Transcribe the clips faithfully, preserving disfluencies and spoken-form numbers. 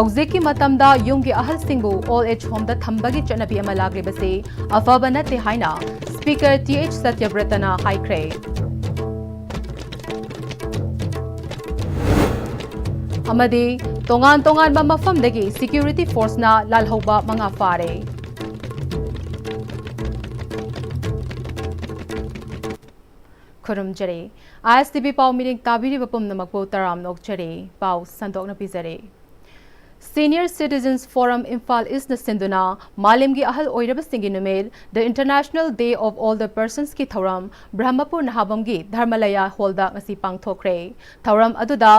ꯍꯧꯖꯤꯛꯀꯤ ꯃꯇꯝꯗ ꯌꯨꯝꯒꯤ ꯑꯍꯜꯁꯤꯡꯕꯨ ꯑꯣꯜ ꯑꯦꯖ ꯍꯣꯝꯗ ꯊꯝꯕꯒꯤ ꯆꯠꯅꯕꯤ ꯑꯃ ꯂꯥꯛꯂꯤꯕꯁꯤ ꯑꯐꯕ ꯅꯠꯇꯦ ꯍꯥꯏꯅ ꯁ꯭ꯄꯤꯀꯔ ꯇꯤ ꯑꯩꯆ ꯁꯇ꯭ꯌꯕ꯭ꯔꯇꯅ ꯍꯥꯏꯈ꯭ꯔꯦ꯫ ꯑꯃꯗꯤ ꯇꯣꯉꯥꯟ ꯇꯣꯉꯥꯟꯕ ꯃꯐꯝꯗꯒꯤ ꯁꯦꯀ꯭ꯌꯨꯔꯤꯇꯤ ꯐꯣꯔꯁꯅ ꯂꯥꯜꯍꯧꯕ ꯃꯉꯥ ꯐꯥꯔꯦ꯫ ꯈꯨꯔꯨꯝꯖꯔꯤ꯫ ꯑꯥꯏ ꯑꯦꯁ ꯇꯤ ꯚꯤ ꯄꯥꯎ ꯃꯤꯔꯤꯡ ꯇꯥꯕꯤꯔꯤꯕ ꯄꯨꯝꯅꯃꯛꯄꯨ ꯇꯔꯥꯝꯅ ꯑꯣꯛꯆꯔꯤ꯫ ꯄꯥꯎ ꯁꯟꯗꯣꯛꯅ ꯄꯤꯖꯔꯤ꯫ Senior Citizens Forum ꯏꯝꯐꯥꯜ ꯏꯁꯅ ꯁꯤꯟꯗꯨꯅ ꯃꯥꯂꯦꯝꯒꯤ ꯑꯍꯜ ꯑꯣꯏꯔꯕꯁꯤꯡꯒꯤ ꯅꯨꯃꯤꯠ, The International Day of Older Personsꯀꯤ ꯊꯧꯔꯝ ꯕ꯭ꯔꯍꯃꯄꯨꯔ ꯅꯍꯥꯕꯝꯒꯤ ꯙꯔꯃꯂꯌꯥ ꯍꯣꯜꯗ ꯉꯁꯤ ꯄꯥꯡꯊꯣꯛꯈ꯭ꯔꯦ꯫ ꯊꯧꯔꯝ ꯑꯗꯨꯗ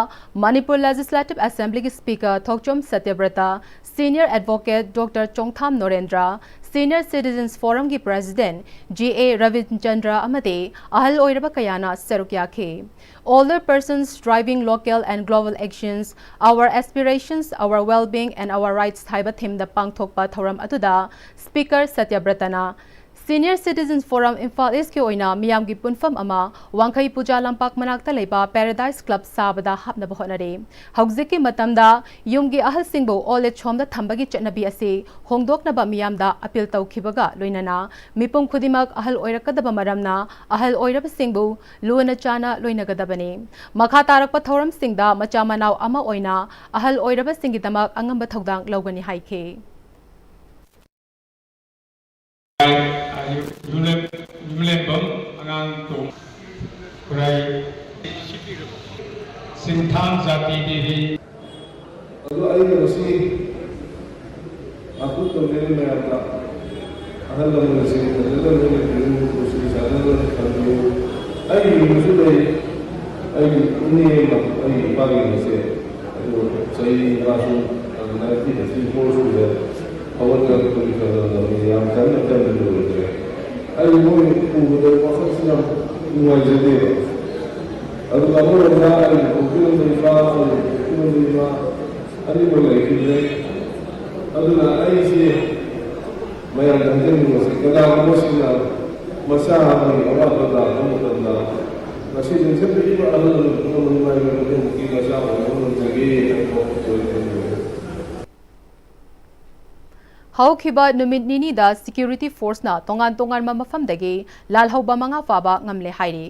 ꯃꯅꯤꯄꯨꯔ ꯂꯦꯖꯤꯁꯂꯦꯇꯤꯚ ꯑꯦꯁꯦꯝꯕ꯭ꯂꯤꯒꯤ speaker Thokchom Satyabrata, senior advocate doctor Chongtham Norendra, senior citizens ꯐꯣꯔꯝꯒꯤ ꯄ꯭ꯔꯦꯁꯤꯗꯦꯟꯠ ꯖꯤ ꯑꯦ ꯔꯕꯤꯟꯆꯟꯗ꯭ꯔ ꯑꯃꯗꯤ ꯑꯍꯜ ꯑꯣꯏꯔꯕ ꯀꯌꯥꯅ ꯁꯔꯨꯛ ꯌꯥꯈꯤ꯫ Older persons driving local and global actions, our aspirations, our well-being and our rights ꯍꯥꯏꯕ ꯊꯤꯝꯗ ꯄꯥꯡꯊꯣꯛꯄ ꯊꯧꯔꯝ ꯑꯗꯨꯗ ꯁ꯭ꯄꯤꯀꯔ ꯁꯇ꯭ꯌꯕ꯭ꯔꯇꯅ Senior Citizens Forum ꯏꯝꯐꯥꯜ ꯏꯁꯀꯤ ꯑꯣꯏꯅ ꯃꯤꯌꯥꯝꯒꯤ ꯄꯨꯟꯐꯝ ꯑꯃ ꯋꯥꯡꯈꯩ ꯄꯨꯖꯥ ꯂꯝꯄꯥꯛ ꯃꯅꯥꯛꯇ ꯂꯩꯕ ꯄꯦꯔꯥꯗꯥꯏꯁ ꯀ꯭ꯂꯕ ꯁꯥꯕꯗ ꯍꯥꯞꯅꯕ ꯍꯣꯠꯅꯔꯤ꯫ ꯍꯧꯖꯤꯛꯀꯤ ꯃꯇꯝꯗ ꯌꯨꯝꯒꯤ ꯑꯍꯜꯁꯤꯡꯕꯨ ꯑꯣꯜ ꯑꯦꯖ ꯍꯣꯝꯗ ꯊꯝꯕꯒꯤ ꯆꯠꯅꯕꯤ ꯑꯁꯤ ꯍꯣꯡꯗꯣꯛꯅꯕ ꯃꯤꯌꯥꯝꯗ ꯑꯄꯤꯜ ꯇꯧꯈꯤꯕꯒ ꯂꯣꯏꯅꯅ ꯃꯤꯄꯨꯝ ꯈꯨꯗꯤꯡꯃꯛ ꯑꯍꯜ ꯑꯣꯏꯔꯛꯀꯗꯕ ꯃꯔꯝꯅ ꯑꯍꯜ ꯑꯣꯏꯔꯕꯁꯤꯡꯕꯨ ꯂꯨꯅ ꯆꯥꯟꯅ ꯂꯣꯏꯅꯒꯗꯕꯅꯤ꯫ ꯃꯈꯥ ꯇꯥꯔꯛꯄ ꯊꯧꯔꯝꯁꯤꯡꯗ ꯃꯆꯥ ꯃꯅꯥꯎ ꯑꯃ ꯑꯣꯏꯅ ꯑꯍꯜ ꯑꯣꯏꯔꯕꯁꯤꯡꯒꯤꯗꯃꯛ ꯑꯉꯝꯕ ꯊꯧꯗꯥꯡ ꯂꯧꯒꯅꯤ ꯍꯥꯏꯈꯤ꯫ ꯌꯨꯝꯂꯦꯝꯕꯝ ꯑꯉꯥꯡꯇꯣꯝ ꯈꯨꯔꯥꯏ ꯁꯤꯡꯊꯥꯡ ꯖꯥꯇꯤ ꯗꯦꯕꯤ꯫ ꯑꯗꯨ ꯑꯩꯅ ꯉꯁꯤ ꯑꯥꯄꯤꯜ ꯇꯧꯖꯔꯤ ꯃꯌꯥꯝꯗ, ꯑꯍꯜ ꯂꯃꯟꯁꯤꯡ ꯐꯖꯅ ꯂꯣꯏꯅꯕꯤꯌꯨ, ꯅꯨꯡꯁꯤ ꯆꯥꯟꯅꯅ ꯊꯝꯕꯤꯌꯨ꯫ ꯑꯩꯒꯤ ꯌꯨꯝꯗꯁꯨ ꯂꯩ, ꯑꯩꯒꯤ ꯏꯅꯦ ꯑꯃ, ꯑꯩꯒꯤ ꯏꯄꯥꯒꯤ ꯌꯨꯝꯁꯦ, ꯑꯗꯨ ꯆꯍꯤ ꯃꯉꯥꯁꯨ, ꯅꯥꯏꯟꯇꯤ ꯊ꯭ꯔꯤ ꯐꯣꯔ ꯁꯨꯔꯦ꯫ ꯍꯧꯒꯠꯅꯔꯛꯄꯒꯤ ꯈꯔ ꯈꯔ ꯌꯥꯝ ꯀꯟꯅ ꯀꯟꯅ ꯂꯣꯏꯗ꯭ꯔꯦ꯫ ꯑꯩ ꯃꯣꯏ ꯎꯕꯗ ꯋꯥꯈꯜꯁꯤ ꯌꯥꯝ ꯅꯨꯡꯉꯥꯏꯖꯗꯦꯕ꯫ ꯑꯗꯨꯒ ꯑꯃꯔꯣꯝꯗ ꯑꯩꯒꯤ ꯄꯣꯛꯄꯤꯔꯝꯕ ꯏꯄꯥ, ꯑꯩꯒꯤ ꯄꯣꯛꯄꯤꯔꯝꯕ ꯏꯃꯥ ꯑꯅꯤꯃꯛ ꯂꯩꯈꯤꯗ꯭ꯔꯦ꯫ ꯑꯗꯨꯅ ꯑꯩꯁꯤ ꯃꯌꯥꯝꯗ ꯍꯥꯏꯖꯅꯤꯡꯕꯁꯤ, ꯀꯅꯥꯒꯨꯝꯕꯁꯤꯡꯅ ꯃꯆꯥ ꯑꯃꯒꯤ ꯑꯋꯥꯠꯄ ꯇꯥꯔꯛꯄ ꯃꯇꯝꯗ, ꯉꯁꯤ ꯂꯤꯡꯈꯠꯄꯤꯔꯤꯕ ꯑꯍꯜ ꯂꯃꯟ ꯄꯨꯝꯅꯃꯛ ꯃꯥꯏ ꯑꯣꯏꯕ ꯃꯇꯦꯡ ꯃꯇꯦꯡ ꯃꯆꯥ ꯑꯣꯏꯅꯕ ꯉꯝꯖꯒꯦ ꯍꯥꯏꯕ ꯋꯥꯐꯝ ꯑꯣꯏꯅ ꯊꯝꯖꯒꯦ꯫ ꯍꯧꯈꯤꯕ ꯅꯨꯃꯤꯠ ꯅꯤꯅꯤꯗ security forceꯅ ꯇꯣꯉꯥꯟ ꯇꯣꯉꯥꯟꯕ ꯃꯐꯝꯗꯒꯤ ꯂꯥꯜꯍꯧꯕ ꯃꯉꯥ ꯐꯥꯕ ꯉꯝꯂꯦ ꯍꯥꯏꯔꯤ꯫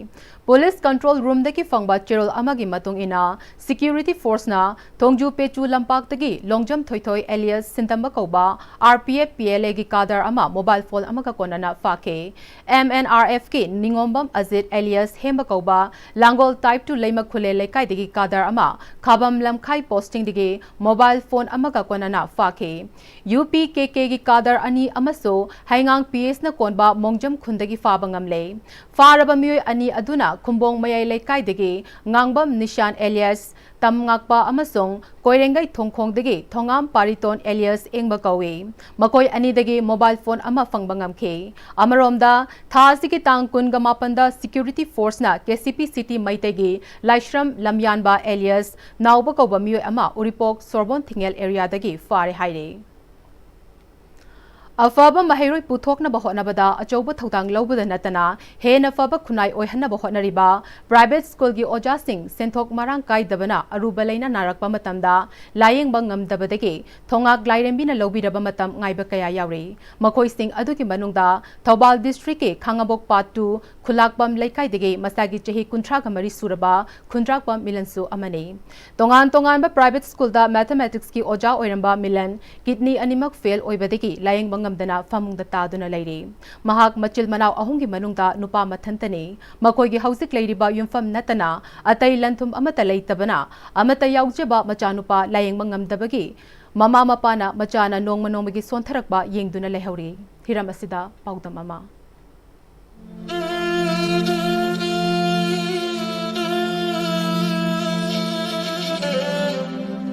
Police control roomꯗꯒꯤ ꯐꯪꯕ ꯆꯦꯔꯣꯜ ꯑꯃꯒꯤ ꯃꯇꯨꯡ ꯏꯟꯅ, security forceꯅ ꯊꯣꯡꯖꯨ ꯄꯦꯆꯨ ꯂꯝꯄꯥꯛꯇꯒꯤ ꯂꯣꯡꯖꯝ ꯊꯣꯏꯊꯣꯏ alias ꯁꯤꯟꯇꯝꯕ ꯀꯧꯕ RPF PLAꯒꯤ cadre ꯑꯃ mobile phone ꯑꯃꯒ ꯀꯣꯟꯅꯅ ꯐꯥꯈꯤ꯫ MNRFꯀꯤ ꯅꯤꯉꯣꯝꯕꯝ ꯑꯖꯤꯠ alias ꯍꯦꯝꯕ ꯀꯧꯕ ꯂꯥꯡꯒꯣꯜ type two ꯂꯩꯃ ꯈꯨꯂꯦ ꯂꯩꯀꯥꯏꯗꯒꯤ cadre ꯑꯃ ꯈꯥꯕꯝ ꯂꯝꯈꯥꯏ postingꯗꯒꯤ mobile phone ꯑꯃꯒ ꯀꯣꯟꯅꯅ ꯐꯥꯈꯤ꯫ UPKKꯒꯤ cadre ꯑꯅꯤ ꯑꯃꯁꯨ ꯍꯩꯉꯥꯡ PSꯅ ꯀꯣꯟꯕ ꯃꯣꯡꯖꯝ ꯈꯨꯟꯗꯒꯤ ꯐꯥꯕ ꯉꯝꯂꯦ꯫ ꯐꯥꯔꯕ ꯃꯤꯑꯣꯏ ꯑꯅꯤ ꯑꯗꯨꯅ ꯈꯨꯝꯕꯣꯡ ꯃꯌꯥꯏ ꯂꯩꯀꯥꯏꯗꯒꯤ ꯉꯥꯡꯕꯝ ꯅꯤꯁꯥꯟ alias ꯇꯝꯉꯥꯛꯄ ꯑꯃꯁꯨꯡ ꯀꯣꯏꯔꯦꯡꯒꯩ ꯊꯣꯡꯈꯣꯡꯗꯒꯤ ꯊꯣꯉꯥꯝ ꯄꯥꯔꯤꯇꯣꯟ alias ꯑꯦꯡꯕ ꯀꯧꯏ꯫ ꯃꯈꯣꯏ ꯑꯅꯤꯗꯒꯤ mobile phone ꯑꯃ ꯐꯪꯕ ꯉꯝꯈꯤ꯫ ꯑꯃꯔꯣꯝꯗ, ꯊꯥ ꯑꯁꯤꯒꯤ ꯇꯥꯡ ꯀꯨꯟꯒ ꯃꯥꯄꯟꯗ security forceꯅ KCP City ꯃꯩꯇꯩꯒꯤ ꯂꯥꯏꯁ꯭ꯔꯝ ꯂꯝꯌꯥꯟꯕ alias ꯅꯥꯎꯕ ꯀꯧꯕ ꯃꯤꯑꯣꯏ ꯑꯃ ꯎꯔꯤꯄꯣꯛ ꯁꯣꯔꯕꯣꯟ ꯊꯤꯡꯉꯦꯜ areaꯗꯒꯤ ꯐꯥꯔꯦ ꯍꯥꯏꯔꯤ꯫ ꯑꯐꯕ ꯃꯍꯩꯔꯣꯏ ꯄꯨꯊꯣꯛꯅꯕ ꯍꯣꯠꯅꯕꯗ ꯑꯆꯧꯕ ꯊꯧꯗꯥꯡ ꯂꯧꯕꯗ ꯅꯠꯇꯅ ꯍꯦꯟꯅ ꯐꯕ ꯈꯨꯟꯅꯥꯏ ꯑꯣꯏꯍꯟꯅꯕ ꯍꯣꯠꯅꯔꯤꯕ private schoolꯒꯤ ꯑꯣꯖꯥꯁꯤꯡ ꯁꯦꯟꯊꯣꯛ ꯃꯔꯥꯡ ꯀꯥꯏꯗꯕꯅ ꯑꯔꯨꯕ ꯂꯥꯏꯅꯥ ꯅꯥꯔꯛꯄ ꯃꯇꯝꯗ ꯂꯥꯌꯦꯡꯕ ꯉꯝꯗꯕꯗꯒꯤ ꯊꯣꯉꯥꯛ ꯂꯥꯏꯔꯦꯝꯕꯤꯅ ꯂꯧꯕꯤꯔꯕ ꯃꯇꯝ ꯉꯥꯏꯕ ꯀꯌꯥ ꯌꯥꯎꯔꯤ꯫ ꯃꯈꯣꯏꯁꯤꯡ ꯑꯗꯨꯒꯤ ꯃꯅꯨꯡꯗ ꯊꯧꯕꯥꯜ districtꯀꯤ ꯈꯥꯉꯕꯣꯛ part two ꯈꯨꯂꯥꯛꯄꯝ ꯂꯩꯀꯥꯏꯗꯒꯤ ꯃꯁꯥꯒꯤ ꯆꯍꯤ ꯀꯨꯟꯊ꯭ꯔꯥꯒ ꯃꯔꯤ ꯁꯨꯔꯕ ꯈꯨꯟꯗ꯭ꯔꯥꯛꯄꯝ ꯃꯤꯂꯟꯁꯨ ꯑꯃꯅꯤ꯫ ꯇꯣꯉꯥꯟ ꯇꯣꯉꯥꯟꯕ private schoolꯗ mathematicsꯀꯤ ꯑꯣꯖꯥ ꯑꯣꯏꯔꯝꯕ ꯃꯤꯂꯟ kidney ꯑꯅꯤꯃꯛ fail ꯑꯣꯏꯕꯗꯒꯤ ꯂꯥꯌꯦꯡꯕ ꯉꯝꯗꯅ ꯐꯃꯨꯡꯗ ꯇꯥꯗꯨꯅ ꯂꯩꯔꯤ꯫ ꯃꯍꯥꯛ ꯃꯆꯤꯜ ꯃꯅꯥꯎ ꯑꯍꯨꯝꯒꯤ ꯃꯅꯨꯡꯗ ꯅꯨꯄꯥ ꯃꯊꯟꯇꯅꯤ꯫ ꯃꯈꯣꯏꯒꯤ ꯍꯧꯖꯤꯛ ꯂꯩꯔꯤꯕ ꯌꯨꯝꯐꯝ ꯅꯠꯇꯅ ꯑꯇꯩ ꯂꯟꯊꯨꯝ ꯑꯃꯠꯇ ꯂꯩꯇꯕꯅ ꯑꯃꯠꯇ ꯌꯥꯎꯖꯕ ꯃꯆꯥꯅꯨꯄꯥ ꯂꯥꯌꯦꯡꯕ ꯉꯝꯗꯕꯒꯤ ꯃꯃꯥ ꯃꯄꯥꯅ ꯃꯆꯥꯅ ꯅꯣꯡꯃ ꯅꯣꯡꯃꯒꯤ ꯁꯣꯟꯊꯔꯛꯄ ꯌꯦꯡꯗꯨꯅ ꯂꯩꯍꯧꯔꯤ꯫ ꯍꯤꯔꯝ ꯑꯁꯤꯗ ꯄꯥꯎꯗꯝ ꯑꯃ꯫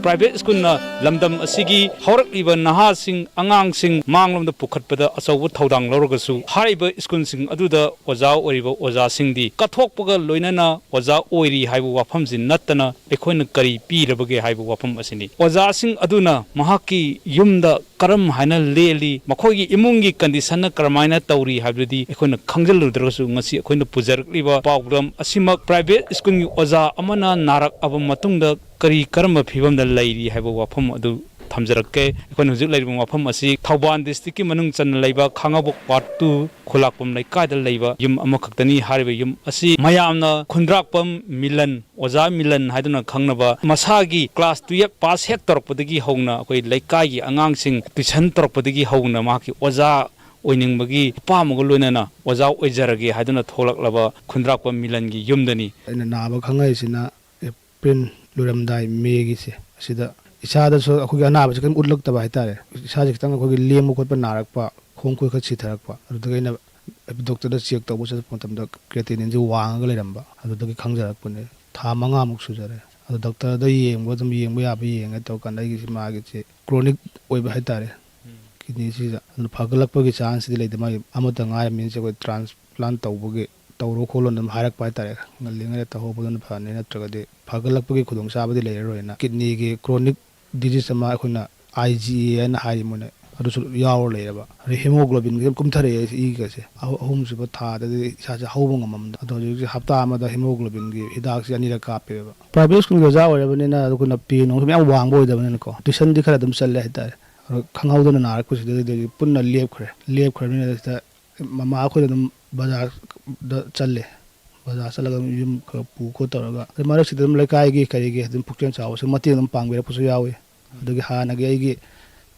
Private schoolꯅ ꯂꯝꯗꯝ ꯑꯁꯤꯒꯤ ꯍꯧꯔꯛꯂꯤꯕ ꯅꯍꯥꯁꯤꯡ, ꯑꯉꯥꯡꯁꯤꯡ ꯃꯥꯡꯂꯣꯝꯗ ꯄꯨꯈꯠꯄꯗ ꯑꯆꯧꯕ ꯊꯧꯗꯥꯡ ꯂꯧꯔꯒꯁꯨ, ꯍꯥꯏꯔꯤꯕ schoolꯁꯤꯡ ꯑꯗꯨꯗ ꯑꯣꯖꯥ ꯑꯣꯏꯔꯤꯕ ꯑꯣꯖꯥꯁꯤꯡꯗꯤ ꯀꯠꯊꯣꯛꯄꯒ ꯂꯣꯏꯅꯅ ꯑꯣꯖꯥ ꯑꯣꯏꯔꯤ ꯍꯥꯏꯕ ꯋꯥꯐꯝꯁꯤ ꯅꯠꯇꯅ ꯑꯩꯈꯣꯏꯅ ꯀꯔꯤ ꯄꯤꯔꯕꯒꯦ ꯍꯥꯏꯕ ꯋꯥꯐꯝ ꯑꯁꯤꯅꯤ꯫ ꯑꯣꯖꯥꯁꯤꯡ ꯑꯗꯨꯅ ꯃꯍꯥꯛꯀꯤ ꯌꯨꯝꯗ ꯀꯔꯝ ꯍꯥꯏꯅ ꯂꯦꯜꯂꯤ, ꯃꯈꯣꯏꯒꯤ ꯏꯃꯨꯡꯒꯤ conditionꯅ ꯀꯔꯝꯍꯥꯏꯅ ꯇꯧꯔꯤ ꯍꯥꯏꯕꯗꯨꯗꯤ ꯑꯩꯈꯣꯏꯅ ꯈꯪꯖꯤꯜꯂꯨꯗ꯭ꯔꯒꯁꯨ, ꯉꯁꯤ ꯑꯩꯈꯣꯏꯅ ꯄꯨꯖꯔꯛꯂꯤꯕ ꯄꯥꯎꯗꯝ ꯑꯁꯤꯃꯛ private schoolꯒꯤ ꯑꯣꯖꯥ ꯑꯃꯅ ꯅꯥꯔꯛꯑꯕ ꯃꯇꯨꯡꯗ ꯀꯔꯤ ꯀꯔꯝꯕ ꯐꯤꯕꯝꯗ ꯂꯩꯔꯤ ꯍꯥꯏꯕ ꯋꯥꯐꯝ ꯑꯗꯨ ꯊꯝꯖꯔꯛꯀꯦ꯫ ꯑꯩꯈꯣꯏꯅ ꯍꯧꯖꯤꯛ ꯂꯩꯔꯤꯕ ꯃꯐꯝ ꯑꯁꯤ ꯊꯧꯕꯥꯜ ꯗꯤꯁꯇ꯭ꯔꯤꯛꯀꯤ ꯃꯅꯨꯡ ꯆꯟꯅ ꯂꯩꯕ ꯈꯥꯉꯕꯣꯛ ꯋꯥꯔꯗ ꯇꯨ ꯈꯨꯂꯥꯛꯄꯝ ꯂꯩꯀꯥꯏꯗ ꯂꯩꯕ ꯌꯨꯝ ꯑꯃꯈꯛꯇꯅꯤ꯫ ꯍꯥꯏꯔꯤꯕ ꯌꯨꯝ ꯑꯁꯤ ꯃꯌꯥꯝꯅ ꯈꯨꯟꯗ꯭ꯔꯥꯛꯄꯝ ꯃꯤꯂꯟ, ꯑꯣꯖꯥ ꯃꯤꯂꯟ ꯍꯥꯏꯗꯨꯅ ꯈꯪꯅꯕ, ꯃꯁꯥꯒꯤ ꯀ꯭ꯂꯥꯁ ꯇꯨꯌꯦꯜꯞ ꯄꯥꯁ ꯍꯦꯛ ꯇꯧꯔꯛꯄꯗꯒꯤ ꯍꯧꯅ ꯑꯩꯈꯣꯏ ꯂꯩꯀꯥꯏꯒꯤ ꯑꯉꯥꯡꯁꯤꯡ ꯇꯨꯏꯁꯟ ꯇꯧꯔꯛꯄꯗꯒꯤ ꯍꯧꯅ ꯃꯍꯥꯛꯀꯤ ꯑꯣꯖꯥ ꯑꯣꯏꯅꯤꯡꯕꯒꯤ ꯑꯄꯥꯝꯕꯒ ꯂꯣꯏꯅꯅ ꯑꯣꯖꯥ ꯑꯣꯏꯖꯔꯒꯦ ꯍꯥꯏꯗꯨꯅ ꯊꯣꯛꯂꯛꯂꯕ ꯈꯨꯟꯗ꯭ꯔꯥꯛꯄꯝ ꯃꯤꯂꯟꯒꯤ ꯌꯨꯝꯗꯅꯤ꯫ ꯑꯩꯅ ꯅꯥꯕ ꯈꯪꯉꯛꯏꯁꯤꯅ ꯑꯦꯄ꯭ꯔꯤꯜ ꯂꯣꯏꯔꯝꯗꯥꯏ ꯃꯦꯒꯤꯁꯦ, ꯑꯁꯤꯗ ꯏꯁꯥꯗꯁꯨ ꯑꯩꯈꯣꯏꯒꯤ ꯑꯅꯥꯕꯁꯦ ꯀꯔꯤꯝ ꯎꯠꯂꯛꯇꯕ ꯍꯥꯏꯇꯥꯔꯦ꯫ ꯏꯁꯥꯁꯦ ꯈꯤꯇꯪ ꯑꯩꯈꯣꯏꯒꯤ ꯂꯦꯡꯕ ꯈꯣꯠꯄ ꯅꯥꯔꯛꯄ, ꯈꯣꯡ ꯈꯨꯠ ꯈꯔ ꯁꯤꯊꯔꯛꯄ, ꯑꯗꯨꯗꯒꯤ ꯑꯩꯅ ꯗꯣꯛꯇꯔꯗ ꯆꯦꯛ ꯇꯧꯕ ꯆꯠꯄ ꯃꯇꯝꯗ ꯀ꯭ꯔꯦꯇꯤꯅꯤꯟꯁꯦ ꯋꯥꯡꯉꯒ ꯂꯩꯔꯝꯕ, ꯑꯗꯨꯗꯒꯤ ꯈꯪꯖꯔꯛꯄꯅꯦ꯫ ꯊꯥ ꯃꯉꯥꯃꯨꯛ ꯁꯨꯖꯔꯦ꯫ ꯑꯗꯣ ꯗꯣꯛꯇꯔꯗ ꯌꯦꯡꯕ, ꯑꯗꯨꯝ ꯌꯦꯡꯕ ꯌꯥꯕ ꯌꯦꯡꯉꯦ ꯇꯧꯔꯀꯥꯟꯗ ꯑꯩꯒꯤꯁꯤ, ꯃꯥꯒꯤꯁꯤ ꯀ꯭ꯔꯣꯅꯤꯛ ꯑꯣꯏꯕ ꯍꯥꯏꯇꯥꯔꯦ, ꯀꯤꯗꯅꯤꯁꯤꯗ꯫ ꯑꯗꯨꯅ ꯐꯒꯠꯂꯛꯄꯒꯤ ꯆꯥꯟꯁꯇꯤ ꯂꯩꯇꯦ꯫ ꯃꯥꯒꯤ ꯑꯃꯠꯇ ꯉꯥꯏꯔꯕꯅꯤꯅ ꯑꯩꯈꯣꯏ ꯇ꯭ꯔꯥꯟꯁꯄ꯭ꯂꯥꯟ ꯇꯧꯕꯒꯤ, ꯇꯧꯔꯣ ꯈꯣꯠꯂꯣꯅ ꯑꯗꯨꯝ ꯍꯥꯏꯔꯛꯄ ꯍꯥꯏꯇꯥꯔꯦ꯫ ꯉꯜꯂꯤꯉꯩꯗ ꯇꯧꯍꯧꯕꯗꯨꯅ ꯐꯅꯤ, ꯅꯠꯇ꯭ꯔꯒꯗꯤ ꯐꯒꯠꯂꯛꯄꯒꯤ ꯈꯨꯗꯣꯡꯆꯥꯕꯗꯤ ꯂꯩꯔꯔꯣꯏꯅ꯫ ꯀꯤꯗꯅꯤꯒꯤ ꯀ꯭ꯔꯣꯅꯤꯛ ꯗꯤꯖꯤꯁ ꯑꯃ ꯑꯩꯈꯣꯏꯅ ꯑꯥꯏ ꯖꯤ ꯑꯦ ꯍꯥꯏꯅ ꯍꯥꯏꯔꯤ ꯃꯣꯏꯅ, ꯑꯗꯨꯁꯨ ꯌꯥꯎꯔ ꯂꯩꯔꯕ꯫ ꯑꯗꯩ ꯍꯦꯃꯣꯒ꯭ꯂꯣꯕꯤꯟꯒꯤ ꯀꯨꯝꯊꯔꯛꯑꯦ ꯏꯒꯁꯦ꯫ ꯑꯍꯨ-, ꯑꯍꯨꯝꯁꯨꯕ ꯊꯥꯗꯗꯤ ꯏꯁꯥꯁꯦ ꯍꯧꯕ ꯉꯝꯃꯝꯗ꯫ ꯑꯗꯣ ꯍꯧꯖꯤꯛ ꯍꯧꯖꯤꯛ ꯍꯞꯇꯥ ꯑꯃꯗ ꯍꯦꯃꯣꯒ꯭ꯂꯣꯕꯤꯟꯒꯤ ꯍꯤꯗꯥꯛꯁꯦ ꯑꯅꯤꯔꯛ ꯀꯥꯞꯄꯦꯕ꯫ ꯄ꯭ꯔꯥꯏꯚꯦꯠ ꯁ꯭ꯀꯨꯜꯒꯤ ꯑꯣꯖꯥ ꯑꯣꯏꯔꯕꯅꯤꯅ ꯑꯩꯈꯣꯏꯅ ꯄꯦ ꯅꯨꯡꯁꯨ ꯃꯌꯥꯝ ꯋꯥꯡꯕ ꯑꯣꯏꯗꯕꯅꯤꯅꯀꯣ, ꯇ꯭ꯌꯨꯁꯟꯗꯤ ꯈꯔ ꯑꯗꯨꯝ ꯆꯠꯂꯦ ꯍꯥꯏꯇꯥꯔꯦ꯫ ꯑꯗꯣ ꯈꯪꯍꯧꯗꯅ ꯅꯥꯔꯛꯄꯁꯤꯗꯩꯗꯤ ꯄꯨꯟꯅ ꯂꯦꯞꯈ꯭ꯔꯦ꯫ ꯂꯦꯞꯈ꯭ꯔꯕꯅꯤꯅ ꯁꯤꯗ ꯃꯃꯥ ꯑꯩꯈꯣꯏꯗ ꯑꯗꯨꯝ ꯕꯖꯥꯔꯗ ꯆꯠꯂꯦ꯫ ꯕꯖꯥꯔ ꯆꯠꯂꯒ ꯑꯗꯨꯝ ꯌꯨꯝ ꯈꯔ ꯄꯨ ꯈꯣꯠ ꯇꯧꯔꯒ, ꯑꯗꯩ ꯃꯔꯛꯁꯤꯗ ꯑꯗꯨꯝ ꯂꯩꯀꯥꯏꯒꯤ ꯀꯔꯤꯒꯤ ꯑꯗꯨꯝ ꯄꯨꯛꯆꯦꯜ ꯆꯥꯎꯕꯁꯨ ꯃꯇꯦꯡ ꯑꯗꯨꯝ ꯄꯥꯡꯕꯤꯔꯛꯄꯁꯨ ꯌꯥꯎꯏ꯫ ꯑꯗꯒꯤ ꯍꯥꯟꯅꯒꯤ ꯑꯩꯒꯤ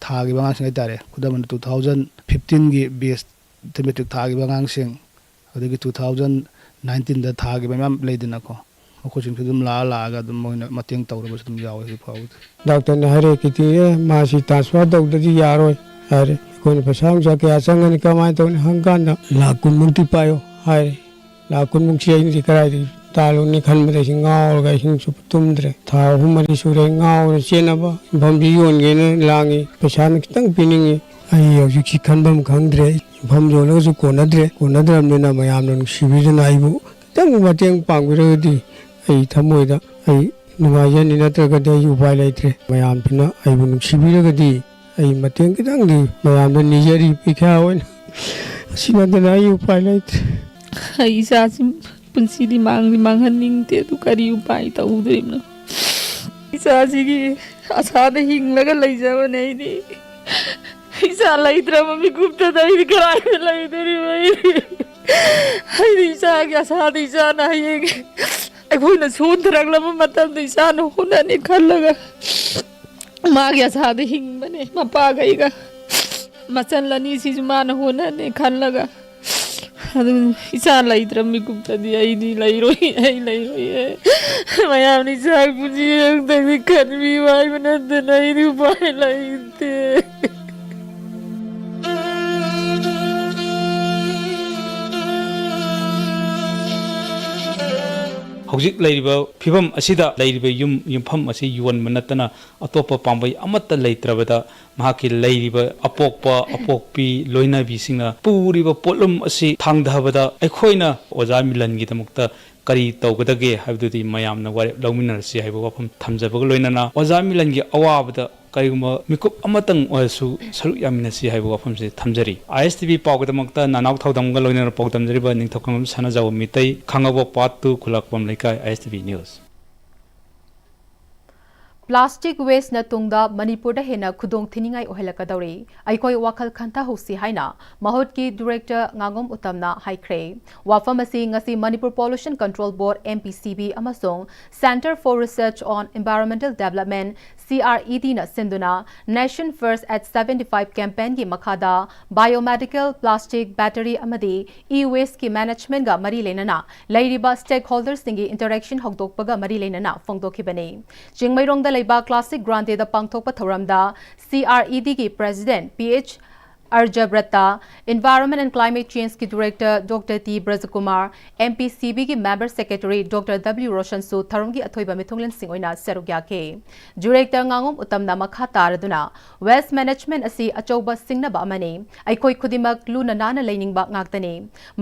ꯊꯥꯈꯤꯕ ꯑꯉꯥꯡꯁꯤꯡ ꯍꯥꯏꯇꯥꯔꯦ, ꯈꯨꯗꯝ ꯑꯣꯏꯅ ꯇꯨ ꯊꯥꯎꯖꯟ ꯐꯤꯐꯇꯤꯟꯒꯤ ꯕꯦꯁꯇ ꯃꯦꯇ꯭ꯔꯤꯛ ꯊꯥꯈꯤꯕ ꯑꯉꯥꯡꯁꯤꯡ, ꯑꯗꯒꯤ ꯇꯨ ꯊꯥꯎꯖꯟ ꯅꯥꯏꯟꯇꯤꯟꯗ ꯊꯥꯈꯤꯕ ꯃꯌꯥꯝ ꯂꯩꯗꯅꯀꯣ, ꯃꯈꯣꯏꯁꯤꯡꯁꯨ ꯑꯗꯨꯝ ꯂꯥꯛꯑ ꯂꯥꯛꯑꯒ ꯑꯗꯨꯝ ꯃꯣꯏꯅ ꯃꯇꯦꯡ ꯇꯧꯔꯕꯁꯨ ꯑꯗꯨꯝ ꯌꯥꯎꯋꯦ ꯍꯧꯖꯤꯛ ꯐꯥꯎꯕꯗ꯫ ꯗꯥꯛꯇꯔꯅ ꯍꯥꯏꯔꯛꯑꯦ, "ꯀꯤꯗꯅꯤ ꯃꯥꯁꯤ ꯇ꯭ꯔꯥꯟꯁꯐꯔ ꯇꯧꯗ꯭ꯔꯗꯤ ꯌꯥꯔꯣꯏ" ꯍꯥꯏꯔꯦ꯫ ꯑꯩꯈꯣꯏꯅ ꯄꯩꯁꯥ ꯅꯨꯡꯁꯥ ꯀꯌꯥ ꯆꯪꯒꯅꯤ, ꯀꯃꯥꯏꯅ ꯇꯧꯅꯤ ꯍꯪꯀꯥꯟꯗ, "ꯂꯥꯛ ꯀꯨꯟꯃꯨꯛꯇꯤ ꯄꯥꯏꯌꯣ" ꯍꯥꯏꯔꯦ꯫ ꯂꯥꯛ ꯀꯨꯟꯃꯨꯛꯁꯤ ꯑꯩꯅꯗꯤ ꯀꯗꯥꯏꯗꯒꯤ ꯇꯥꯜꯂꯨꯅꯤ ꯈꯟꯕꯗ ꯑꯩꯁꯤ ꯉꯥꯎꯔꯒ ꯑꯍꯤꯡ ꯆꯨꯞꯄ ꯇꯨꯝꯗ꯭ꯔꯦ꯫ ꯊꯥ ꯑꯍꯨꯝ ꯃꯔꯤ ꯁꯨꯔꯦ ꯉꯥꯎꯔ ꯆꯦꯟꯅꯕ, ꯌꯨꯝꯐꯝꯁꯤ ꯌꯣꯟꯒꯦꯅ ꯂꯥꯡꯉꯤ, ꯄꯩꯁꯥꯅ ꯈꯤꯇꯪ ꯄꯤꯅꯤꯡꯉꯤ꯫ ꯑꯩ ꯍꯧꯖꯤꯛꯁꯤ ꯈꯟꯐꯝ ꯈꯪꯗ꯭ꯔꯦ꯫ ꯌꯨꯝꯐꯝ ꯌꯣꯜꯂꯒꯁꯨ ꯀꯣꯟꯅꯗ꯭ꯔꯦ꯫ ꯀꯣꯟꯅꯗ꯭ꯔꯕꯅꯤꯅ ꯃꯌꯥꯝꯅ ꯅꯨꯡꯁꯤꯕꯤꯗꯨꯅ ꯑꯩꯕꯨ ꯈꯤꯇꯪ ꯃꯇꯦꯡ ꯄꯥꯡꯕꯤꯔꯒꯗꯤ ꯑꯩ ꯊꯃꯣꯏꯗ ꯑꯩ ꯅꯨꯡꯉꯥꯏꯖꯅꯤ, ꯅꯠꯇ꯭ꯔꯒꯗꯤ ꯑꯩ ꯎꯄꯥꯏ ꯂꯩꯇ꯭ꯔꯦ꯫ ꯃꯌꯥꯝꯁꯤꯅ ꯑꯩꯕꯨ ꯅꯨꯡꯁꯤꯕꯤꯔꯒꯗꯤ ꯑꯩ ꯃꯇꯦꯡ ꯈꯤꯇꯪꯗꯤ ꯃꯌꯥꯝꯗ ꯅꯤꯖꯔꯤ, ꯄꯤꯈ꯭ꯌꯥ ꯑꯣꯏꯅ꯫ ꯑꯁꯤ ꯅꯠꯇꯅ ꯑꯩ ꯎꯄꯥꯏ ꯂꯩꯇ꯭ꯔꯦ꯫ ꯑꯩ ꯏꯆꯥꯁꯤ ꯄꯨꯟꯁꯤꯗꯤ ꯃꯥꯡꯗꯤ ꯃꯥꯡꯍꯟꯅꯤꯡꯗꯦ, ꯑꯗꯨ ꯀꯔꯤ ꯎꯄꯥꯏ ꯇꯧꯗꯣꯏꯅꯣ? ꯏꯆꯥꯁꯤꯒꯤ ꯑꯁꯥꯗ ꯍꯤꯡꯂꯒ ꯂꯩꯖꯕꯅꯦ ꯑꯩꯗꯤ꯫ ꯏꯆꯥ ꯂꯩꯇ꯭ꯔꯕ ꯃꯤꯀꯨꯞꯇꯗ ꯑꯩꯗꯤ ꯀꯗꯥꯏꯗ ꯂꯩꯗꯣꯔꯤꯕ? ꯑꯩꯗꯤ, ꯑꯩꯗꯤ ꯏꯆꯥꯒꯤ ꯑꯁꯥꯗ ꯏꯆꯥꯅ ꯍꯌꯦꯡ ꯑꯩꯈꯣꯏꯅ ꯁꯣꯟꯊꯔꯛꯂꯕ ꯃꯇꯝꯗ ꯏꯆꯥꯅ ꯍꯣꯠꯅꯅꯤ ꯈꯜꯂꯒ ꯃꯥꯒꯤ ꯑꯁꯥꯗ ꯍꯤꯡꯕꯅꯦ꯫ ꯃꯄꯥꯒ ꯑꯩꯒ, ꯃꯆꯜ ꯑꯅꯤꯁꯤꯁꯨ ꯃꯥꯅ ꯍꯣꯠꯅꯅꯤ ꯈꯜꯂꯒ꯫ ꯑꯗꯨ ꯏꯆꯥ ꯂꯩꯇ꯭ꯔ ꯃꯤꯀꯨꯞꯇꯗꯤ ꯑꯩꯗꯤ ꯂꯩꯔꯣꯏ, ꯑꯩ ꯂꯩꯔꯣꯏꯌꯦ꯫ ꯃꯌꯥꯝꯅ ꯏꯆꯥꯒꯤ ꯄꯨꯟꯁꯤ ꯈꯛꯇꯪꯗꯤ ꯈꯟꯕꯤꯌꯨ ꯍꯥꯏꯕ ꯅꯠꯇꯅ ꯑꯩꯗꯤ ꯎꯄꯥꯏ ꯂꯩꯇꯦ꯫ ꯍꯧꯖꯤꯛ ꯂꯩꯔꯤꯕ ꯐꯤꯕꯝ ꯑꯁꯤꯗ ꯂꯩꯔꯤꯕ ꯌꯨꯝ, ꯌꯨꯝꯐꯝ ꯑꯁꯤ ꯌꯣꯟꯕ ꯅꯠꯇꯅ ꯑꯇꯣꯞꯄ ꯄꯥꯝꯕꯩ ꯑꯃꯠꯇ ꯂꯩꯇ꯭ꯔꯕꯗ, ꯃꯍꯥꯛꯀꯤ ꯂꯩꯔꯤꯕ ꯑꯄꯣꯛꯄ, ꯑꯄꯣꯛꯄꯤ, ꯂꯣꯏꯅꯕꯤꯁꯤꯡꯅ ꯄꯨꯔꯤꯕ ꯄꯣꯠꯂꯨꯝ ꯑꯁꯤ ꯊꯥꯡꯊꯕꯗ ꯑꯩꯈꯣꯏꯅ ꯑꯣꯖꯥ ꯃꯤꯂꯟꯒꯤꯗꯃꯛꯇ ꯀꯔꯤ ꯇꯧꯒꯗꯒꯦ ꯍꯥꯏꯕꯗꯨꯗꯤ ꯃꯌꯥꯝꯅ ꯋꯥꯔꯦꯞ ꯂꯧꯃꯤꯟꯅꯔꯁꯤ ꯍꯥꯏꯕ ꯋꯥꯐꯝ ꯊꯝꯖꯕꯒ ꯂꯣꯏꯅꯅ, ꯑꯣꯖꯥ ꯃꯤꯂꯟꯒꯤ ꯑꯋꯥꯕꯗ ꯀꯔꯤꯒꯨꯝꯕ ꯃꯤꯀꯨꯞ ꯑꯃꯇꯪ ꯑꯣꯏꯔꯁꯨ ꯁꯔꯨꯛ ꯌꯥꯃꯤꯟꯅꯁꯤ ꯍꯥꯏꯕ ꯋꯥꯐꯝꯁꯤ ꯊꯝꯖꯔꯤ꯫ ꯑꯥꯏ ꯑꯦꯁ ꯇꯤ ꯚꯤ ꯄꯥꯎꯒꯤꯗꯃꯛꯇ ꯅꯅꯥꯎ ꯊꯧꯗꯝꯒ ꯂꯣꯏꯅꯅ ꯄꯥꯎꯗꯝꯖꯔꯤꯕ ꯅꯤꯡꯊꯧꯈꯣꯡꯕꯝ ꯁꯅꯥꯖꯥꯎꯕ ꯃꯤꯇꯩ, ꯈꯥꯡꯉꯕꯣꯛ ꯄꯥꯠ ꯇꯨ, ꯈꯨꯂꯥꯛꯄꯝ ꯂꯩꯀꯥꯏ, ꯑꯥꯏ ꯑꯦꯁ ꯇꯤ ꯚꯤ ꯅ꯭ꯌꯨꯁ꯫ ꯄ꯭ꯂꯥꯁꯇꯤꯛ ꯋꯦꯁꯅ ꯇꯨꯡꯗ ꯃꯅꯤꯄꯨꯔꯗ ꯍꯦꯟꯅ ꯈꯨꯗꯣꯡ ꯊꯤꯅꯤꯡꯉꯥꯏ ꯑꯣꯏꯍꯜꯂꯛꯀꯗꯧꯔꯤ꯫ ꯑꯩꯈꯣꯏ ꯋꯥꯈꯜ ꯈꯟꯊꯍꯧꯁꯤ ꯍꯥꯏꯅ ꯃꯍꯨꯠꯀꯤ ꯗꯤꯔꯦꯛꯇꯔ ꯉꯥꯉꯣꯝ ꯎꯇꯝꯅ ꯍꯥꯏꯈ꯭ꯔꯦ꯫ ꯋꯥꯐꯝ ꯑꯁꯤ ꯉꯁꯤ ꯃꯅꯤꯄꯨꯔ ꯄꯣꯂꯨꯁꯟ ꯀꯟꯇ꯭ꯔꯣꯜ ꯕꯣꯔꯗ, ꯑꯦꯝ ꯄꯤ ꯁꯤ ꯕꯤ, ꯑꯃꯁꯨꯡ Centre for Research on Environmental Development, C R E ꯗꯤꯅ ꯁꯤꯟꯗꯨꯅ Nation First at seventy five campaignꯒꯤ ꯃꯈꯥꯗ biomedical plastic, battery ꯑꯃꯗꯤ e-wasteꯀꯤ managementꯒ ꯃꯔꯤ ꯂꯩꯅꯅ ꯂꯩꯔꯤꯕ stakeholderꯁꯤꯡꯒꯤ interaction ꯍꯧꯗꯣꯛꯄꯒ ꯃꯔꯤ ꯂꯩꯅꯅ ꯐꯣꯡꯗꯣꯛꯈꯤꯕꯅꯤ꯫ ꯆꯤꯡꯃꯩꯔꯣꯡꯗ ꯂꯩꯕ Classic Grandeꯗ ꯄꯥꯡꯊꯣꯛꯄ ꯊꯧꯔꯝꯗ ꯁꯤ ꯑꯥꯔ ꯏ ꯗꯤꯒꯤ president ꯄꯤ ꯑꯩꯆ ꯑꯔꯖꯕ꯭ꯔꯠꯇ, Environment and Climate Changeꯀꯤ director doctor T Brajakumar, M P C ꯕꯤꯒꯤ member secretary ꯗꯣꯛꯇꯔ ꯗꯕ꯭ꯂꯤꯎ ꯔꯣꯁꯟꯁꯨ ꯊꯧꯔꯝꯒꯤ ꯑꯊꯣꯏꯕ ꯃꯤꯊꯨꯡꯂꯦꯟꯁꯤꯡ ꯑꯣꯏꯅ ꯁꯔꯨꯛ ꯌꯥꯈꯤ꯫ Director ꯉꯥꯉꯣꯝ ꯎꯇꯝꯅ ꯃꯈꯥ ꯇꯥꯔꯗꯨꯅ, waste management ꯑꯁꯤ ꯑꯆꯧꯕ ꯁꯤꯡꯅꯕ ꯑꯃꯅꯤ꯫ ꯑꯩꯈꯣꯏ ꯈꯨꯗꯤꯡꯃꯛ ꯂꯨꯅ ꯅꯥꯟꯅ ꯂꯩꯅꯤꯡꯕ ꯉꯥꯛꯇꯅꯤ꯫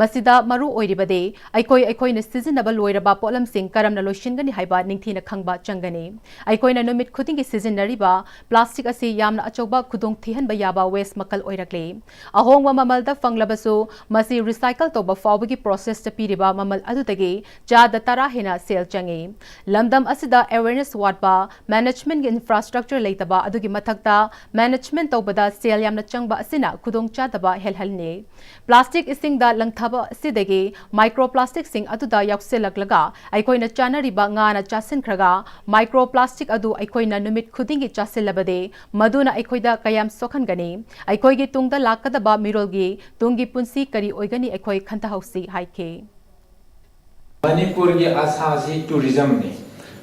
ꯃꯁꯤꯗ ꯃꯔꯨ ꯑꯣꯏꯔꯤꯕꯗꯤ ꯑꯩꯈꯣꯏ ꯑꯩꯈꯣꯏꯅ ꯁꯤꯖꯤꯟꯅꯕ ꯂꯣꯏꯔꯕ ꯄꯣꯠꯂꯝꯁꯤꯡ ꯀꯔꯝꯅ ꯂꯣꯏꯁꯤꯟꯒꯅꯤ ꯍꯥꯏꯕ ꯅꯤꯡꯊꯤꯅ ꯈꯪꯕ ꯆꯪꯒꯅꯤ꯫ ꯑꯩꯈꯣꯏꯅ ꯅꯨꯃꯤꯠ ꯈꯨꯗꯤꯡꯒꯤ ꯁꯤꯖꯤꯟꯅꯔꯤꯕ plastic ꯑꯁꯤ ꯌꯥꯝꯅ ꯑꯆꯧꯕ ꯈꯨꯗꯣꯡ ꯊꯤꯍꯟꯕ ꯌꯥꯕ waste ꯃꯈꯜ ꯑꯣꯏꯔꯛꯂꯦ꯫ ꯑꯍꯣꯡꯕ ꯃꯃꯜꯗ ꯐꯪꯂꯕꯁꯨ, ꯃꯁꯤ recycle ꯇꯧꯕ ꯐꯥꯎꯕꯒꯤ process ꯇ ꯄꯤꯔꯤꯕ ꯃꯃꯜ ꯑꯗꯨꯗꯒꯤ ꯆꯥꯗ ꯇꯔꯥ ꯍꯦꯟꯅ ꯁꯦꯜ ꯆꯪꯏ꯫ ꯂꯝꯗꯝ ꯑꯁꯤꯗ awareness ꯋꯥꯠꯄ, management ꯀꯤ infrastructure ꯂꯩꯇꯕ ꯑꯗꯨꯒꯤ ꯃꯊꯛꯇ, management ꯇꯧꯕꯗ ꯁꯦꯜ ꯌꯥꯝꯅ ꯆꯪꯕ ꯑꯁꯤꯅ ꯈꯨꯗꯣꯡꯆꯥꯗꯕ ꯍꯦꯜꯍꯜꯂꯤ꯫ Plastic ꯏꯁꯤꯡꯗ ꯂꯪꯊꯕ ꯑꯁꯤꯗꯒꯤ microplastic ꯁꯤꯡ ꯑꯗꯨꯗ ꯌꯥꯎꯁꯤꯜꯂꯛꯂꯒ, ꯑꯩꯈꯣꯏꯅ ꯆꯥꯅꯔꯤꯕ ꯉꯥꯅ ꯆꯥꯁꯤꯟꯈ꯭ꯔꯒ, microplastic ꯑꯗꯨ ꯑꯩꯈꯣꯏꯅ ꯅꯨꯃꯤꯠ ꯈꯨꯗꯤꯡꯒꯤ ꯆꯥꯁꯤꯜꯂꯕꯗꯤ, ꯃꯗꯨꯅ ꯑꯩꯈꯣꯏꯗ ꯀꯌꯥꯝ ꯁꯣꯛꯍꯟꯒꯅꯤ? ꯑꯩꯈꯣꯏꯒꯤ ꯇꯨꯡꯗ ꯂꯥꯛꯀꯗꯕ ꯃꯤꯔꯣꯜꯒꯤ ꯇꯨꯡꯒꯤ ꯄꯨꯟꯁꯤ ꯀꯔꯤ ꯑꯣꯏꯒꯅꯤ? ꯑꯩꯈꯣꯏ ꯈꯟꯊꯍꯧꯁꯤ ꯍꯥꯏꯈꯤ꯫ ꯃꯅꯤꯄꯨꯔꯒꯤ ꯑꯥꯁꯥꯁꯤ tourism ꯅꯤ꯫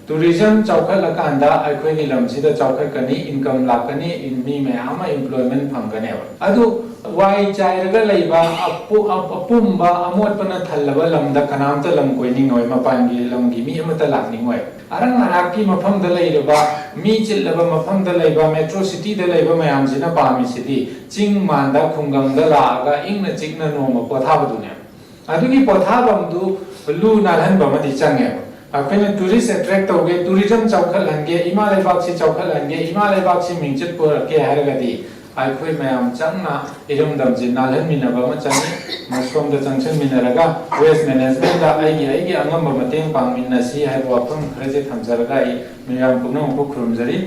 Tourism ꯆꯥꯎꯈꯠꯂꯀꯥꯟꯗ ꯑꯩꯈꯣꯏꯒꯤ ꯂꯝꯁꯤꯗ ꯆꯥꯎꯈꯠꯀꯅꯤ, income ꯂꯥꯛꯀꯅꯤ, ꯃꯤ ꯃꯌꯥꯝ ꯑꯃ employment ꯐꯪꯒꯅꯦꯕ꯫ ꯑꯗꯨ ꯋꯥꯏ ꯆꯥꯏꯔꯒ ꯂꯩꯕ, ꯑꯄꯨ-, ꯑ-, ꯑꯄꯨꯝꯕ ꯑꯃꯣꯠꯄꯅ ꯊꯜꯂꯕ ꯂꯝꯗ ꯀꯅꯥꯝꯇ ꯂꯝ ꯀꯣꯏꯅꯤꯡꯉꯣꯏ, ꯃꯄꯥꯟꯒꯤ ꯂꯝꯒꯤ ꯃꯤ ꯑꯃꯠꯇ ꯂꯥꯛꯅꯤꯡꯉꯣꯏ꯫ ꯑꯔꯪ ꯑꯔꯥꯛꯀꯤ ꯃꯐꯝꯗ ꯂꯩꯔꯕ, ꯃꯤ ꯆꯤꯜꯂꯕ ꯃꯐꯝꯗ ꯂꯩꯕ, metro city ꯗ ꯂꯩꯕ ꯃꯌꯥꯝꯁꯤꯅ ꯄꯥꯝꯃꯤꯁꯤꯗꯤ ꯆꯤꯡ ꯃꯥꯟꯗ ꯈꯨꯡꯒꯪꯗ ꯂꯥꯛꯑꯒ ꯏꯪꯅ ꯆꯤꯛꯅ ꯅꯣꯡꯃ ꯄꯣꯊꯥꯕꯗꯨꯅꯦꯕ꯫ ꯑꯗꯨꯒꯤ ꯄꯣꯊꯥꯐꯝꯗꯨ ꯂꯨ ꯅꯥꯜꯍꯟꯕ ꯑꯃꯗꯤ ꯆꯪꯉꯦꯕ꯫ ꯑꯩꯈꯣꯏꯅ tourist attract ꯇꯧꯒꯦ, tourism ꯆꯥꯎꯈꯠꯍꯟꯒꯦ, ꯏꯃꯥ ꯂꯩꯕꯥꯛꯁꯤ ꯆꯥꯎꯈꯠꯍꯟꯒꯦ, ꯏꯃꯥ ꯂꯩꯕꯥꯛꯁꯤ ꯃꯤꯡꯆꯠ ꯄꯨꯔꯛꯀꯦ ꯍꯥꯏꯔꯒꯗꯤ ꯑꯩꯈꯣꯏ ꯃꯌꯥꯝ ꯆꯪꯅ ꯏꯔꯝꯗꯝꯁꯤ ꯅꯥꯜꯍꯟꯃꯤꯟꯅꯕ ꯑꯃ ꯆꯪꯉꯤ꯫ ꯃꯁꯣꯝꯗ ꯆꯪꯁꯤꯟꯃꯤꯟꯅꯔꯒ waste management ꯇ ꯑꯩꯒꯤ, ꯑꯩꯒꯤ ꯑꯉꯝꯕ ꯃꯇꯦꯡ ꯄꯥꯡꯃꯤꯟꯅꯁꯤ ꯍꯥꯏꯕ ꯋꯥꯐꯝ ꯈꯔꯁꯦ ꯊꯝꯖꯔꯒ ꯑꯩ ꯃꯌꯥꯝ ꯄꯨꯝꯅꯃꯛꯄꯨ ꯈꯨꯔꯨꯝꯖꯔꯤ꯫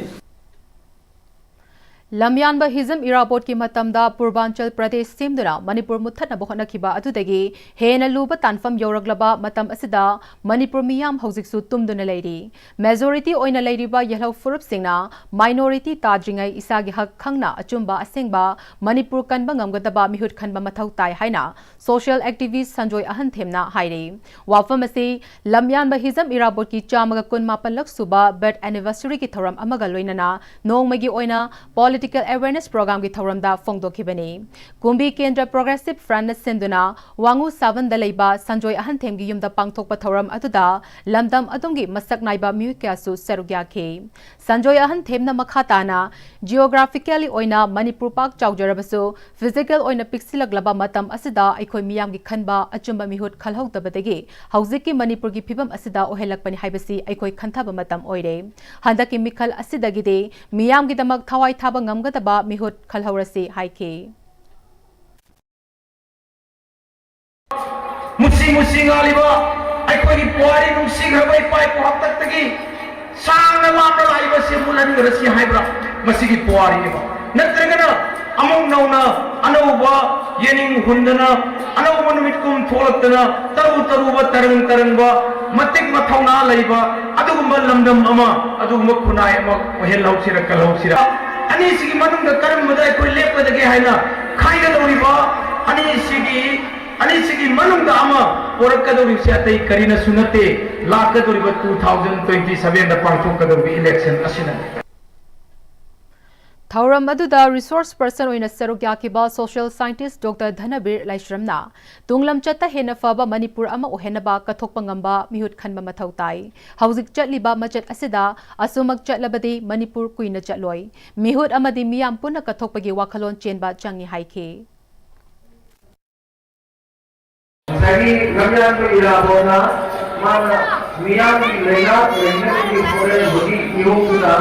ꯂꯝꯌꯥꯟꯕ ꯍꯤꯖꯝ ꯏꯔꯥꯕꯣꯠꯀꯤ ꯃꯇꯝꯗ ꯄꯨꯔꯕꯥꯟꯆꯜ ꯄ꯭ꯔꯗꯦꯁ ꯁꯦꯝꯗꯨꯅ ꯃꯅꯤꯄꯨꯔ ꯃꯨꯠꯊꯠꯅꯕ ꯍꯣꯠꯅꯈꯤꯕ ꯑꯗꯨꯗꯒꯤ ꯍꯦꯟꯅ ꯂꯨꯕ ꯇꯥꯟꯐꯝ ꯌꯧꯔꯛꯂꯕ ꯃꯇꯝ ꯑꯁꯤꯗ ꯃꯅꯤꯄꯨꯔ ꯃꯤꯌꯥꯝ ꯍꯧꯖꯤꯛꯁꯨ ꯇꯨꯝꯗꯨꯅ ꯂꯩꯔꯤ꯫ Majority ꯑꯣꯏꯅ ꯂꯩꯔꯤꯕ ꯌꯦꯜꯍꯧ ꯐꯨꯔꯨꯞꯁꯤꯡꯅ minority ꯇꯥꯗ꯭ꯔꯤꯉꯩ ꯏꯁꯥꯒꯤ ꯍꯛ ꯈꯪꯅ ꯑꯆꯨꯝꯕ ꯑꯁꯦꯡꯕ ꯃꯅꯤꯄꯨꯔ ꯀꯟꯕ ꯉꯝꯒꯗꯕ ꯃꯤꯍꯨꯠ ꯈꯟꯕ ꯃꯊꯧ ꯇꯥꯏ ꯍꯥꯏꯅ social activist ꯁꯟꯖꯣꯏ ꯑꯍꯟꯊꯦꯝꯅ ꯍꯥꯏꯔꯤ꯫ ꯋꯥꯐꯝ ꯑꯁꯤ ꯂꯝꯌꯥꯟꯕ ꯍꯤꯖꯝ ꯏꯔꯥꯕꯣꯠꯀꯤ ꯆꯥꯝꯃꯒ ꯀꯨꯟꯃꯥꯄꯜꯂꯛ ꯁꯨꯕ birth anniversary ꯒꯤ ꯊꯧꯔꯝ ꯑꯃꯒ ꯂꯣꯏꯅꯅ ꯅꯣꯡꯃꯒꯤ ꯑꯣꯏꯅ political awareness program ꯒꯤ ꯊꯧꯔꯝꯗ ꯐꯣꯡꯗꯣꯛꯈꯤꯕꯅꯤ꯫ ꯀꯨꯝꯕꯤ ꯀꯦꯟꯗ꯭ꯔ Progressive Front ꯅ ꯁꯤꯟꯗꯨꯅ ꯋꯥꯉꯨ ꯁꯥꯕꯟꯗ ꯂꯩꯕ ꯁꯟꯖꯣꯏ ꯑꯍꯟꯊꯦꯝꯒꯤ ꯌꯨꯝꯗ ꯄꯥꯡꯊꯣꯛꯄ ꯊꯧꯔꯝ ꯑꯗꯨꯗ ꯂꯝꯗꯝ ꯑꯗꯨꯝꯒꯤ ꯃꯁꯛ ꯅꯥꯏꯕ ꯃꯤꯑꯣꯏ ꯀꯌꯥꯁꯨ ꯁꯔꯨꯛ ꯌꯥꯈꯤ꯫ ꯁꯟꯖꯣꯏ ꯑꯍꯟꯊꯦꯝꯅ ꯃꯈꯥ ꯇꯥꯅ, geographically ꯑꯣꯏꯅ ꯃꯅꯤꯄꯨꯔ ꯄꯥꯛ ꯆꯥꯎꯖꯔꯕꯁꯨ, physical ꯑꯣꯏꯅ ꯄꯤꯛꯁꯤꯜꯂꯛꯂꯕ ꯃꯇꯝ ꯑꯁꯤꯗ ꯑꯩꯈꯣꯏ ꯃꯤꯌꯥꯝꯒꯤ ꯈꯟꯕ ꯑꯆꯨꯝꯕ ꯃꯤꯍꯨꯠ ꯈꯜꯍꯧꯗꯕꯗꯒꯤ ꯍꯧꯖꯤꯛꯀꯤ ꯃꯅꯤꯄꯨꯔꯒꯤ ꯐꯤꯕꯝ ꯑꯁꯤꯗ ꯑꯣꯏꯍꯜꯂꯛꯄꯅꯤ ꯍꯥꯏꯕꯁꯤ ꯑꯩꯈꯣꯏ ꯈꯟꯊꯕ ꯃꯇꯝ ꯑꯣꯏꯔꯦ꯫ ꯍꯟꯗꯛꯀꯤ ꯃꯤꯈꯜ ꯑꯁꯤꯗꯒꯤꯗꯤ ꯃꯤꯌꯥꯝꯒꯤꯗꯃꯛ ꯊꯋꯥꯏ ꯊꯥꯕ ꯉꯝꯒꯗꯕ ꯃꯤꯍꯨꯠ ꯈꯜꯍꯧꯔꯁꯤ ꯍꯥꯏꯈꯤ꯫ ꯅꯨꯡꯁꯤ ꯉꯥꯜꯂꯤꯕ ꯑꯩꯈꯣꯏꯒꯤ ꯄꯨꯋꯥꯔꯤ, ꯅꯨꯡꯁꯤꯈ꯭ꯔꯕ ꯏꯄꯥ ꯏꯄꯨ ꯍꯥꯛꯇꯛꯇꯒꯤ ꯁꯥꯡꯅ ꯂꯥꯞꯅ ꯂꯥꯛꯏꯕꯁꯤ ꯑꯃꯨꯛ ꯍꯟꯈ꯭ꯔꯁꯤ ꯍꯥꯏꯕ꯭ꯔꯥ? ꯃꯁꯤꯒꯤ ꯄꯨꯋꯥꯔꯤꯅꯦꯕ꯫ ꯅꯠꯇ꯭ꯔꯒꯅ ꯑꯃꯨꯛ ꯅꯧꯅ ꯑꯅꯧꯕ ꯌꯦꯅꯤꯡ ꯍꯨꯟꯗꯅ, ꯑꯅꯧꯕ ꯅꯨꯃꯤꯠ ꯀꯨꯝ ꯊꯣꯛꯂꯛꯇꯅ, ꯇꯔꯨ ꯇꯔꯨꯕ, ꯇꯔꯪ ꯇꯔꯪꯕ, ꯃꯇꯤꯛ ꯃꯊꯧꯅꯥ ꯂꯩꯕ ꯑꯗꯨꯒꯨꯝꯕ ꯂꯝꯗꯝ ꯑꯃ, ꯑꯗꯨꯒꯨꯝꯕ ꯈꯨꯟꯅꯥꯏ ꯑꯃ ꯑꯣꯏꯍꯜꯍꯧꯁꯤꯔ, ꯀꯜꯍꯧꯁꯤꯔ? ꯑꯅꯤꯁꯤꯒꯤ ꯃꯅꯨꯡꯗ ꯀꯔꯝꯕꯗ ꯑꯩꯈꯣꯏ ꯂꯦꯞꯀꯗꯒꯦ ꯍꯥꯏꯅ ꯈꯥꯏꯒꯗꯧꯔꯤꯕ ꯑꯅꯤꯁꯤꯒꯤ, ꯑꯅꯤꯁꯤꯒꯤ ꯃꯅꯨꯡꯗ ꯑꯃ ꯄꯣꯔꯛꯀꯗꯧꯔꯤꯕꯁꯤ ꯑꯇꯩ ꯀꯔꯤꯅꯁꯨ ꯅꯠꯇꯦ, ꯂꯥꯛꯀꯗꯧꯔꯤꯕ two thousand twenty seven ꯗ ꯄꯥꯡꯊꯣꯛꯀꯗꯧꯔꯤꯕ election ꯑꯁꯤꯅꯅꯤ꯫ ꯊꯧꯔꯝ ꯑꯗꯨꯗ resource person ꯑꯣꯏꯅ ꯁꯔꯨꯛ ꯌꯥꯈꯤꯕ social scientist Doctor ꯙꯅꯕꯤꯔ ꯂꯥꯏꯁ꯭ꯔꯝꯅ ꯇꯨꯡ ꯂꯝꯆꯠꯇ ꯍꯦꯟꯅ ꯐꯕ ꯃꯅꯤꯄꯨꯔ ꯑꯃ ꯑꯣꯏꯍꯟꯅꯕ ꯀꯠꯊꯣꯛꯄ ꯉꯝꯕ ꯃꯤꯍꯨꯠ ꯈꯟꯕ ꯃꯊꯧ ꯇꯥꯏ꯫ ꯍꯧꯖꯤꯛ ꯆꯠꯂꯤꯕ ꯃꯆꯠ ꯑꯁꯤꯗ ꯑꯁꯨꯃꯛ ꯆꯠꯂꯕꯗꯤ ꯃꯅꯤꯄꯨꯔ ꯀꯨꯏꯅ ꯆꯠꯂꯣꯏ꯫ ꯃꯤꯍꯨꯠ ꯑꯃꯗꯤ ꯃꯤꯌꯥꯝ ꯄꯨꯟꯅ ꯀꯠꯊꯣꯛꯄꯒꯤ ꯋꯥꯈꯜꯂꯣꯟ ꯆꯦꯟꯕ ꯆꯪꯏ ꯍꯥꯏꯈꯤ꯫ ꯉꯁꯥꯏꯒꯤ ꯂꯝꯌꯥꯟꯕ ꯏꯔꯥꯕꯣꯠꯅ ꯃꯥꯅ ꯃꯤꯌꯥꯝꯒꯤ ꯂꯩꯉꯥꯛ ꯂꯩꯅꯕꯒꯤ ꯍꯣꯠꯅꯔꯤꯕꯒꯤ ꯏꯍꯨꯜꯗꯨꯅ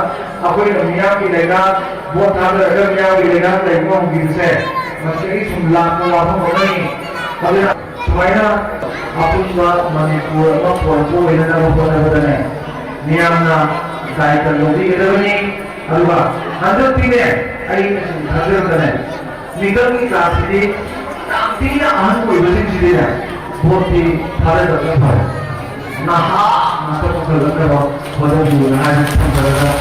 ꯑꯩꯈꯣꯏꯅ ꯃꯤꯌꯥꯝꯒꯤ ꯂꯩꯉꯥꯛ ꯚꯣꯠ ꯊꯥꯗꯔꯒ ꯃꯤꯌꯥꯝꯒꯤ ꯂꯩꯉꯥꯛ ꯂꯩꯕ ꯉꯝꯈꯤꯕꯁꯦ ꯃꯁꯤꯗꯒꯤ ꯁꯨꯝ ꯂꯥꯛꯄ ꯋꯥꯐꯝ ꯑꯃꯅꯤ꯫ ꯑꯗꯨꯅ ꯁꯨꯃꯥꯏꯅ ꯑꯄꯨꯟꯕ ꯃꯅꯤꯄꯨꯔ ꯑꯃ ꯄꯨꯔꯛꯄ ꯑꯣꯏꯅꯅꯕ ꯍꯣꯠꯅꯕꯗꯅꯦ ꯃꯤꯌꯥꯝꯅ ꯗꯥꯏꯇ ꯂꯧꯕꯤꯒꯗꯕꯅꯤ꯫ ꯑꯗꯨꯒ ꯍꯟꯗꯛꯇꯤꯅꯦ ꯑꯩꯅ ꯁꯨꯝ ꯊꯥꯖꯕꯗꯅꯦ ꯃꯤꯈꯜꯒꯤ ꯀꯥꯁꯤꯗꯤ ꯌꯥꯝ ꯊꯤꯅ ꯑꯍꯟ ꯑꯣꯏꯕꯁꯤꯡꯁꯤꯗꯤꯅꯦ ꯚꯣꯠꯇꯤ ꯊꯥꯗꯗꯕꯅ ꯐꯔꯦ꯫ ꯅꯍꯥ ꯉꯥꯛꯇ ꯄꯨꯈꯠꯂꯛꯅꯕ ꯍꯣꯠꯅꯕꯤꯌꯨꯅ ꯍꯥꯏꯕꯁꯤ ꯊꯝꯖꯔꯒ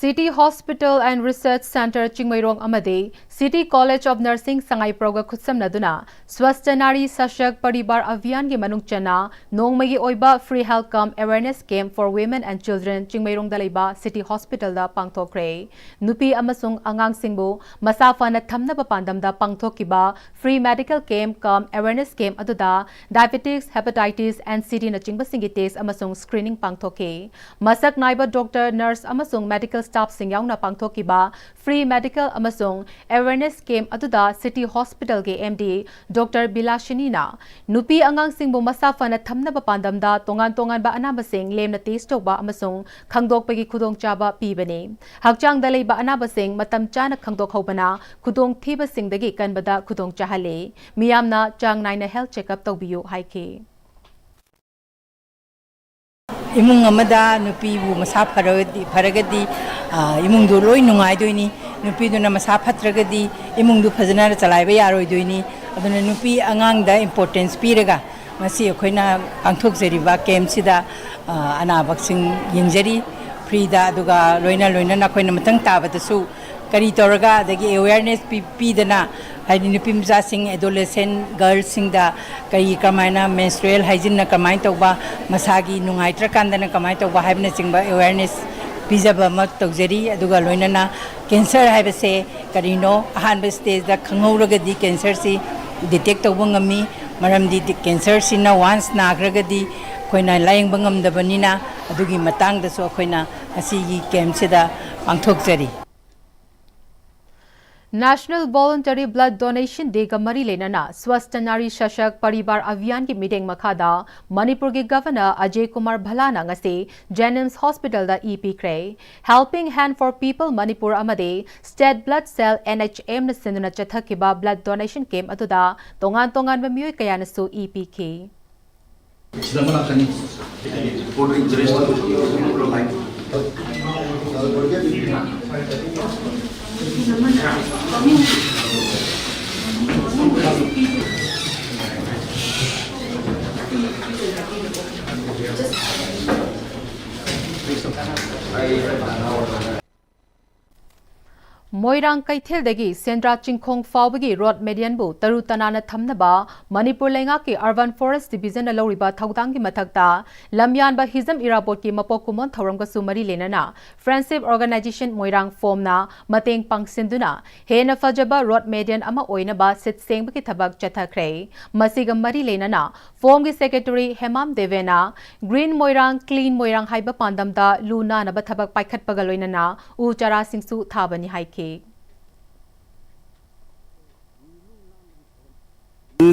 City Hospital and Research Centre Chingmeirong ꯑꯃꯗꯤ City College of Nursing ꯁꯉꯥꯏꯄ꯭ꯔꯧꯒ ꯈꯨꯠꯁꯝꯅꯗꯨꯅ Swasthya Nari Sashakt Parivar Abhiyan ꯒꯤ ꯃꯅꯨꯡ ꯆꯟꯅ ꯅꯣꯡꯃꯒꯤ ꯑꯣꯏꯕ free health cum awareness camp for women and children ꯆꯤꯡꯃꯩꯔꯣꯡꯗ ꯂꯩꯕ City Hospital ꯗ ꯄꯥꯡꯊꯣꯛꯈ꯭ꯔꯦ꯫ ꯅꯨꯄꯤ ꯑꯃꯁꯨꯡ ꯑꯉꯥꯡꯁꯤꯡꯕꯨ ꯃꯁꯥ ꯐꯅ ꯊꯝꯅꯕ ꯄꯥꯟꯗꯝꯗ ꯄꯥꯡꯊꯣꯛꯈꯤꯕ free medical camp cum awareness camp ꯑꯗꯨꯗ diabetics, hepatitis, N C D ꯅꯆꯤꯡꯕꯁꯤꯡꯒꯤ test ꯑꯃꯁꯨꯡ screening ꯄꯥꯡꯊꯣꯛꯈꯤ꯫ ꯃꯁꯛ ꯅꯥꯏꯕ doctor, nurse ꯑꯃꯁꯨꯡ medical staff ꯁꯤꯡ ꯌꯥꯎꯅ ꯄꯥꯡꯊꯣꯛꯈꯤꯕ free medical ꯑꯃꯁꯨꯡ ꯑꯦꯋꯦꯔꯅꯦꯁ ꯀꯦꯝꯞ ꯑꯗꯨꯗ ꯁꯤꯇꯤ ꯍꯣꯁꯄꯤꯇꯥꯜꯒꯤ ꯑꯦꯝ ꯗꯤ ꯗꯣꯛꯇꯔ ꯕꯤꯂꯥꯁꯤꯅꯤꯅ ꯅꯨꯄꯤ ꯑꯉꯥꯡꯁꯤꯡꯕꯨ ꯃꯁꯥ ꯐꯅ ꯊꯝꯅꯕ ꯄꯥꯟꯗꯝꯗ ꯇꯣꯉꯥꯟ ꯇꯣꯉꯥꯟꯕ ꯑꯅꯥꯕꯁꯤꯡ ꯂꯦꯝꯅ ꯇꯦꯁ ꯇꯧꯕ ꯑꯃꯁꯨꯡ ꯈꯪꯗꯣꯛꯄꯒꯤ ꯈꯨꯗꯣꯡꯆꯥꯕ ꯄꯤꯕꯅꯤ꯫ ꯍꯛꯆꯥꯡꯗ ꯂꯩꯕ ꯑꯅꯥꯕꯁꯤꯡ ꯃꯇꯝ ꯆꯥꯅ ꯈꯪꯗꯣꯛꯍꯧꯕꯅ ꯈꯨꯗꯣꯡꯊꯤꯕꯁꯤꯡꯗꯒꯤ ꯀꯟꯕꯗ ꯈꯨꯗꯣꯡ ꯆꯥꯍꯜꯂꯤ꯫ ꯃꯤꯌꯥꯝꯅ ꯆꯥꯡ ꯅꯥꯏꯅ ꯍꯦꯜꯊ ꯆꯦꯛꯑꯞ ꯇꯧꯕꯤꯌꯨ ꯍꯥꯏꯈꯤ꯫ ꯏꯃꯨꯡ ꯑꯃꯗ ꯅꯨꯄꯤꯕꯨ ꯃꯁꯥ ꯐꯔꯒꯗꯤ, ꯐꯔꯒꯗꯤ, ꯑ, ꯏꯃꯨꯡꯗꯨ ꯂꯣꯏ ꯅꯨꯡꯉꯥꯏꯗꯣꯏꯅꯤ꯫ ꯅꯨꯄꯤꯗꯨꯅ ꯃꯁꯥ ꯐꯠꯇ꯭ꯔꯒꯗꯤ ꯏꯃꯨꯡꯗꯨ ꯐꯖꯅ ꯆꯂꯥꯏꯕ ꯌꯥꯔꯣꯏꯗꯣꯏꯅꯤ꯫ ꯑꯗꯨꯅ ꯅꯨꯄꯤ ꯑꯉꯥꯡꯗ ꯏꯝꯄꯣꯔꯇꯦꯟꯁ ꯄꯤꯔꯒ ꯉꯁꯤ ꯑꯩꯈꯣꯏꯅ ꯄꯥꯡꯊꯣꯛꯆꯔꯤꯕ ꯀꯦꯝꯞꯁꯤꯗ, ꯑ, ꯑꯅꯥꯕꯁꯤꯡ ꯌꯦꯡꯖꯔꯤ ꯐ꯭ꯔꯤꯗ, ꯑꯗꯨꯒ ꯂꯣꯏꯅ ꯂꯣꯏꯅꯅ ꯑꯩꯈꯣꯏꯅ ꯃꯊꯪ ꯇꯥꯕꯗꯁꯨ ꯀꯔꯤ ꯇꯧꯔꯒ, ꯑꯗꯒꯤ ꯑꯦꯋꯦꯌꯔꯅꯦꯁ ꯄꯤ-, ꯄꯤꯗꯅ, ꯍꯥꯏꯗꯤ ꯅꯨꯄꯤ ꯃꯆꯥꯁꯤꯡ, ꯑꯦꯗꯣꯂꯦꯁꯦꯟ ꯒꯔꯜꯁꯤꯡꯗ ꯀꯔꯤ, ꯀꯔꯝꯍꯥꯏꯅ ꯃꯦꯟꯁꯇ꯭ꯔꯨꯑꯦꯜ ꯍꯥꯏꯖꯤꯟꯅ ꯀꯃꯥꯏꯅ ꯇꯧꯕ, ꯃꯁꯥꯒꯤ ꯅꯨꯡꯉꯥꯏꯇ꯭ꯔꯀꯥꯟꯗꯅ ꯀꯃꯥꯏꯅ ꯇꯧꯕ ꯍꯥꯏꯕꯅꯆꯤꯡꯕ ꯑꯦꯋꯦꯌꯔꯅꯦꯁ ꯄꯤꯖꯕ ꯑꯃ ꯇꯧꯖꯔꯤ꯫ ꯑꯗꯨꯒ ꯂꯣꯏꯅꯅ ꯀꯦꯟꯁꯔ ꯍꯥꯏꯕꯁꯦ ꯀꯔꯤꯅꯣ, ꯑꯍꯥꯟꯕ ꯁ꯭ꯇꯦꯖꯇ ꯈꯪꯍꯧꯔꯒꯗꯤ ꯀꯦꯟꯁꯔꯁꯤ ꯗꯤꯇꯦꯛ ꯇꯧꯕ ꯉꯝꯃꯤ꯫ ꯃꯔꯝꯗꯤ ꯗꯤ-, ꯀꯦꯟꯁꯔꯁꯤꯅ ꯋꯥꯟꯁ ꯅꯥꯈ꯭ꯔꯒꯗꯤ ꯑꯩꯈꯣꯏꯅ ꯂꯥꯌꯦꯡꯕ ꯉꯝꯗꯕꯅꯤꯅ, ꯑꯗꯨꯒꯤ ꯃꯇꯥꯡꯗꯁꯨ ꯑꯩꯈꯣꯏꯅ ꯉꯁꯤꯒꯤ ꯀꯦꯝꯞꯁꯤꯗ ꯄꯥꯡꯊꯣꯛꯆꯔꯤ꯫ National Voluntary Blood Donation Day ꯒ ꯃꯔꯤ ꯂꯩꯅꯅ ꯁ꯭ꯋꯁꯊ ꯅꯥꯔꯤ ꯁꯥꯁꯛ ꯄꯔꯤꯕꯥꯔ ꯑꯚꯤꯌꯥꯟꯒꯤ ꯃꯤꯠꯌꯦꯡ ꯃꯈꯥꯗ ꯃꯅꯤꯄꯨꯔꯒꯤ ꯒꯚꯔꯅꯔ ꯑꯖꯌ ꯀꯨꯃꯥꯔ ꯚꯜꯂꯥꯅ ꯉꯁꯤ ꯖꯦꯅꯤꯝꯁ ꯍꯣꯁꯄꯤꯇꯥꯜꯗ ꯏ ꯄꯤꯈ꯭ꯔꯦ꯫ Helping Hand for People Manipur ꯑꯃꯗꯤ State Blood Cell, N H ꯑꯦꯝꯅ ꯁꯤꯟꯗꯨꯅ ꯆꯠꯊꯈꯤꯕ ꯕ꯭ꯂꯗ ꯗꯣꯅꯦꯁꯟ ꯀꯦꯝꯞ ꯑꯗꯨꯗ ꯇꯣꯉꯥꯟ ꯇꯣꯉꯥꯟꯕ ꯃꯤꯑꯣꯏ ꯀꯌꯥꯅꯁꯨ ꯏ ꯄꯤꯈꯤ꯫ ꯁꯤꯗ ꯑꯃ ꯂꯥꯛꯀꯅꯤ꯫ Photo interest ꯃꯣꯏꯔꯥꯡ ꯀꯩꯊꯦꯜꯗꯒꯤ ꯁꯦꯟꯗ꯭ꯔꯥ ꯆꯤꯡꯈꯣꯡ ꯐꯥꯎꯕꯒꯤ ꯔꯣꯗ ꯃꯦꯗꯤꯌꯟꯕꯨ ꯇꯔꯨ ꯇꯅꯥꯟꯅ ꯊꯝꯅꯕ ꯃꯅꯤꯄꯨꯔ ꯂꯩꯉꯥꯛꯀꯤ Urban Forest Division ꯅ ꯂꯧꯔꯤꯕ ꯊꯧꯗꯥꯡꯒꯤ ꯃꯊꯛꯇ ꯂꯝꯌꯥꯟꯕ ꯍꯤꯖꯝ ꯏꯔꯥꯕꯣꯠꯀꯤ ꯃꯄꯣꯛ ꯀꯨꯝꯑꯣꯟ ꯊꯧꯔꯝꯒꯁꯨ ꯃꯔꯤ ꯂꯩꯅꯅ Friendship Organization ꯃꯣꯏꯔꯥꯡ ꯐꯣꯝꯅ ꯃꯇꯦꯡ ꯄꯥꯡꯁꯤꯟꯗꯨꯅ ꯍꯦꯟꯅ ꯐꯖꯕ ꯔꯣꯗ ꯃꯦꯗꯤꯌꯟ ꯑꯃ ꯑꯣꯏꯅꯕ ꯁꯤꯠ ꯁꯦꯡꯕꯒꯤ ꯊꯕꯛ ꯆꯠꯊꯈ꯭ꯔꯦ꯫ ꯃꯁꯤꯒ ꯃꯔꯤ ꯂꯩꯅꯅ ꯐꯣꯝꯒꯤ ꯁꯦꯀ꯭ꯔꯦꯇꯔꯤ ꯍꯦꯃꯥꯝ ꯗꯦꯕꯦꯅ Green ꯃꯣꯏꯔꯥꯡ, Clean ꯃꯣꯏꯔꯥꯡ ꯍꯥꯏꯕ ꯄꯥꯟꯗꯝꯗ ꯂꯨ ꯅꯥꯟꯅꯕ ꯊꯕꯛ ꯄꯥꯏꯈꯠꯄꯒ ꯂꯣꯏꯅꯅ ꯎ ꯆꯥꯔꯥꯁꯤꯡꯁꯨ ꯊꯥꯕꯅꯤ ꯍꯥꯏꯈꯤ꯫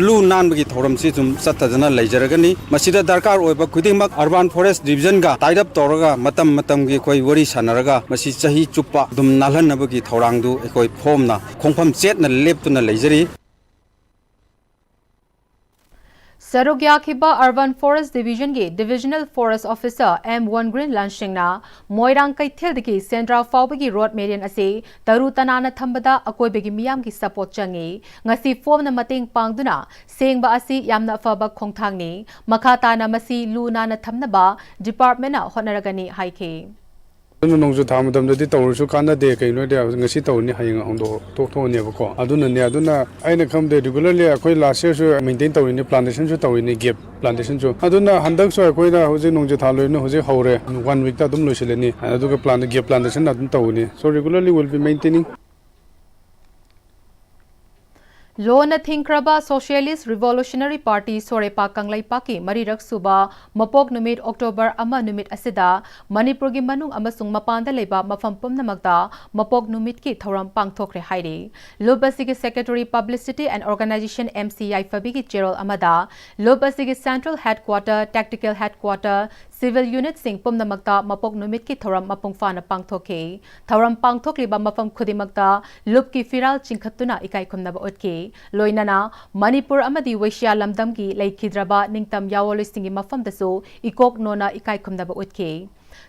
ꯂꯨ ꯅꯥꯟꯕꯒꯤ ꯊꯧꯔꯝꯁꯤ ꯑꯗꯨꯝ ꯆꯠꯊꯗꯅ ꯂꯩꯖꯔꯒꯅꯤ꯫ ꯃꯁꯤꯗ ꯗꯔꯀꯥꯔ ꯑꯣꯏꯕ ꯈꯨꯗꯤꯡꯃꯛ Urban Forest Division ꯒ tie up ꯇꯧꯔꯒ ꯃꯇꯝ ꯃꯇꯝꯒꯤ ꯑꯩꯈꯣꯏ ꯋꯥꯔꯤ ꯁꯥꯟꯅꯔꯒ ꯃꯁꯤ ꯆꯍꯤ ꯆꯨꯞꯄ ꯑꯗꯨꯝ ꯅꯥꯜꯍꯟꯅꯕꯒꯤ ꯊꯧꯔꯥꯡꯗꯨ ꯑꯩꯈꯣꯏ ꯐꯣꯝꯅ ꯈꯣꯡꯐꯝ ꯆꯦꯠꯅ ꯂꯦꯞꯇꯨꯅ ꯂꯩꯖꯔꯤ꯫ ꯁꯔꯨꯛ ꯌꯥꯈꯤꯕ Urban Forest Division ꯒꯤ Divisional Forest Officer M Wongreen Lansingna ꯃꯣꯏꯔꯥꯡ ꯀꯩꯊꯦꯜꯗꯒꯤ ꯁꯦꯟꯗ꯭ꯔꯥ ꯐꯥꯎꯕꯒꯤ road median ꯑꯁꯤ ꯇꯔꯨ ꯇꯅꯥꯟꯅ ꯊꯝꯕꯗ ꯑꯀꯣꯏꯕꯒꯤ ꯃꯤꯌꯥꯝꯒꯤ support ꯆꯪꯏ꯫ ꯉꯁꯤ ꯐꯣꯝꯅ ꯃꯇꯦꯡ ꯄꯥꯡꯗꯨꯅ ꯁꯦꯡꯕ ꯑꯁꯤ ꯌꯥꯝꯅ ꯑꯐꯕ ꯈꯣꯡꯊꯥꯡꯅꯤ꯫ ꯃꯈꯥ ꯇꯥꯅ ꯃꯁꯤ ꯂꯨ ꯅꯥꯟꯅ ꯊꯝꯅꯕ department ꯅ ꯍꯣꯠꯅꯔꯒꯅꯤ ꯍꯥꯏꯈꯤ꯫ ꯑꯗꯨꯅ ꯅꯣꯡꯖꯨ ꯊꯥ ꯃꯇꯝꯗꯗꯤ ꯇꯧꯔꯁꯨ ꯀꯥꯟꯅꯗꯦ꯫ ꯀꯩꯒꯤꯅꯣ ꯍꯥꯏꯗꯤ ꯉꯁꯤ ꯇꯧꯔꯅꯤ, ꯍꯌꯦꯡ ꯍꯣꯡꯗꯣꯛ ꯇꯣꯛꯊꯣꯛꯑꯅꯦꯕꯀꯣ꯫ ꯑꯗꯨꯅꯅꯦ, ꯑꯗꯨꯅ ꯑꯩꯅ ꯈꯪꯕꯗ regularly ꯑꯩꯈꯣꯏ last year ꯁꯨ maintain ꯇꯧꯔꯤꯅꯤ, plantation ꯁꯨ ꯇꯧꯔꯤꯅꯤ, gap plantation ꯁꯨ꯫ ꯑꯗꯨꯅ ꯍꯟꯗꯛꯁꯨ ꯑꯩꯈꯣꯏꯅ ꯍꯧꯖꯤꯛ ꯅꯣꯡꯖꯨ ꯊꯥ ꯂꯣꯏꯅ ꯍꯧꯖꯤꯛ ꯍꯧꯔꯦ, one week ꯇ ꯑꯗꯨꯝ ꯂꯣꯏꯁꯤꯜꯂꯅꯤ꯫ ꯑꯗꯨꯒ plan, gap plantation ꯑꯗꯨꯝ ꯇꯧꯒꯅꯤ꯫ So regularly will be maintaining. ꯂꯣꯟꯅ ꯊꯤꯡꯈ꯭ꯔꯕ Socialist Revolutionary Party ꯁꯣꯔꯦꯄꯥ ꯀꯪꯂꯩꯄꯥꯛꯀꯤ ꯃꯔꯤꯔꯛ ꯁꯨꯕ ꯃꯄꯣꯛ ꯅꯨꯃꯤꯠ October ꯑꯃ ꯅꯨꯃꯤꯠ ꯑꯁꯤꯗ ꯃꯅꯤꯄꯨꯔꯒꯤ ꯃꯅꯨꯡ ꯑꯃꯁꯨꯡ ꯃꯄꯥꯟꯗ ꯂꯩꯕ ꯃꯐꯝ ꯄꯨꯝꯅꯃꯛꯇ ꯃꯄꯣꯛ ꯅꯨꯃꯤꯠꯀꯤ ꯊꯧꯔꯝ ꯄꯥꯡꯊꯣꯛꯈ꯭ꯔꯦ ꯍꯥꯏꯔꯤ꯫ ꯂꯨꯞ ꯑꯁꯤꯒꯤ Secretary Publicity and Organization M C ꯌꯥꯏꯐꯕꯤꯒꯤ ꯆꯦꯔꯣꯜ ꯑꯃꯗ ꯂꯨꯞ ꯑꯁꯤꯒꯤ Central Headquarter, Tactical Headquarter, Civil Unit ꯁꯤꯡ ꯄꯨꯝꯅꯃꯛꯇ ꯃꯄꯣꯛ ꯅꯨꯃꯤꯠꯀꯤ ꯊꯧꯔꯝ ꯃꯄꯨꯡ ꯐꯥꯅ ꯄꯥꯡꯊꯣꯛꯈꯤ꯫ ꯊꯧꯔꯝ ꯄꯥꯡꯊꯣꯛꯂꯤꯕ ꯃꯐꯝ ꯈꯨꯗꯤꯡꯃꯛꯇ ꯂꯨꯞꯀꯤ ꯐꯤꯔꯥꯜ ꯆꯤꯡꯈꯠꯇꯨꯅ ꯏꯀꯥꯏ ꯈꯨꯝꯅꯕ ꯎꯠꯈꯤ꯫ ꯂꯣꯏꯅꯅ ꯃꯅꯤꯄꯨꯔ ꯑꯃꯗꯤ ꯋꯦꯁꯤꯌꯥ ꯂꯝꯗꯝꯒꯤ ꯂꯩꯈꯤꯗ꯭ꯔꯕ ꯅꯤꯡꯇꯝ ꯌꯥꯑꯣꯜꯂꯣꯏꯁꯤꯡꯒꯤ ꯃꯐꯝꯗꯁꯨ ꯏꯀꯣꯛ ꯅꯣꯟꯅ ꯏꯀꯥꯏ ꯈꯨꯝꯅꯕ ꯎꯠꯈꯤ꯫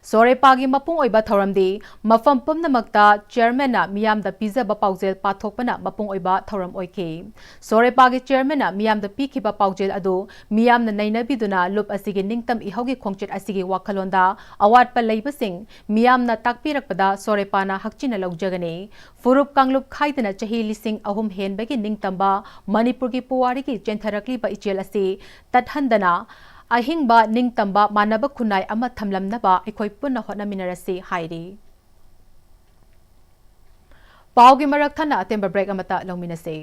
ꯁꯣꯔꯦꯄꯥꯒꯤ ꯃꯄꯨꯡ ꯑꯣꯏꯕ ꯊꯧꯔꯝꯗꯤ ꯃꯐꯝ ꯄꯨꯝꯅꯃꯛꯇ chairman ꯅ ꯃꯤꯌꯥꯝꯗ ꯄꯤꯖꯕ ꯄꯥꯎꯖꯦꯜ ꯄꯥꯊꯣꯛꯄꯅ ꯃꯄꯨꯡ ꯑꯣꯏꯕ ꯊꯧꯔꯝ ꯑꯣꯏꯈꯤ꯫ ꯁꯣꯔꯦꯄꯥꯒꯤ chairman ꯅ ꯃꯤꯌꯥꯝꯗ ꯄꯤꯈꯤꯕ ꯄꯥꯎꯖꯦꯜ ꯑꯗꯨ ꯃꯤꯌꯥꯝꯅ ꯅꯩꯅꯕꯤꯗꯨꯅ ꯂꯨꯞ ꯑꯁꯤꯒꯤ ꯅꯤꯡꯇꯝ ꯏꯍꯧꯒꯤ ꯈꯣꯡꯆꯠ ꯑꯁꯤꯒꯤ ꯋꯥꯈꯜꯂꯣꯟꯗ ꯑꯋꯥꯠꯄ ꯂꯩꯕꯁꯤꯡ ꯃꯤꯌꯥꯝꯅ ꯇꯥꯛꯄꯤꯔꯛꯄꯗ ꯁꯣꯔꯦꯄꯥꯅ ꯍꯛꯆꯤꯟꯅ ꯂꯧꯖꯒꯅꯤ꯫ ꯐꯨꯔꯨꯞ ꯀꯥꯡꯂꯨꯞ ꯈꯥꯏꯗꯅ ꯆꯍꯤ ꯂꯤꯁꯤꯡ ꯑꯍꯨꯝ ꯍꯦꯟꯕꯒꯤ ꯅꯤꯡꯇꯝꯕ ꯃꯅꯤꯄꯨꯔꯒꯤ ꯄꯨꯋꯥꯔꯤꯒꯤ ꯆꯦꯟꯊꯔꯛꯂꯤꯕ ꯏꯆꯦꯜ ꯑꯁꯤ ꯇꯠꯍꯟꯗꯅ ꯑꯍꯤꯡꯕ ꯅꯤꯡꯇꯝꯕ ꯃꯥꯟꯅꯕ ꯈꯨꯟꯅꯥꯏ ꯑꯃ ꯊꯝꯂꯝꯅꯕ ꯑꯩꯈꯣꯏ ꯄꯨꯟꯅ ꯍꯣꯠꯅꯃꯤꯟꯅꯔꯁꯤ ꯍꯥꯏꯔꯤ꯫ ꯄꯥꯎꯒꯤ ꯃꯔꯛ ꯊꯠꯅ ꯑꯇꯦꯟꯕ break ꯑꯃꯠꯇ ꯂꯧꯃꯤꯟꯅꯁꯤ꯫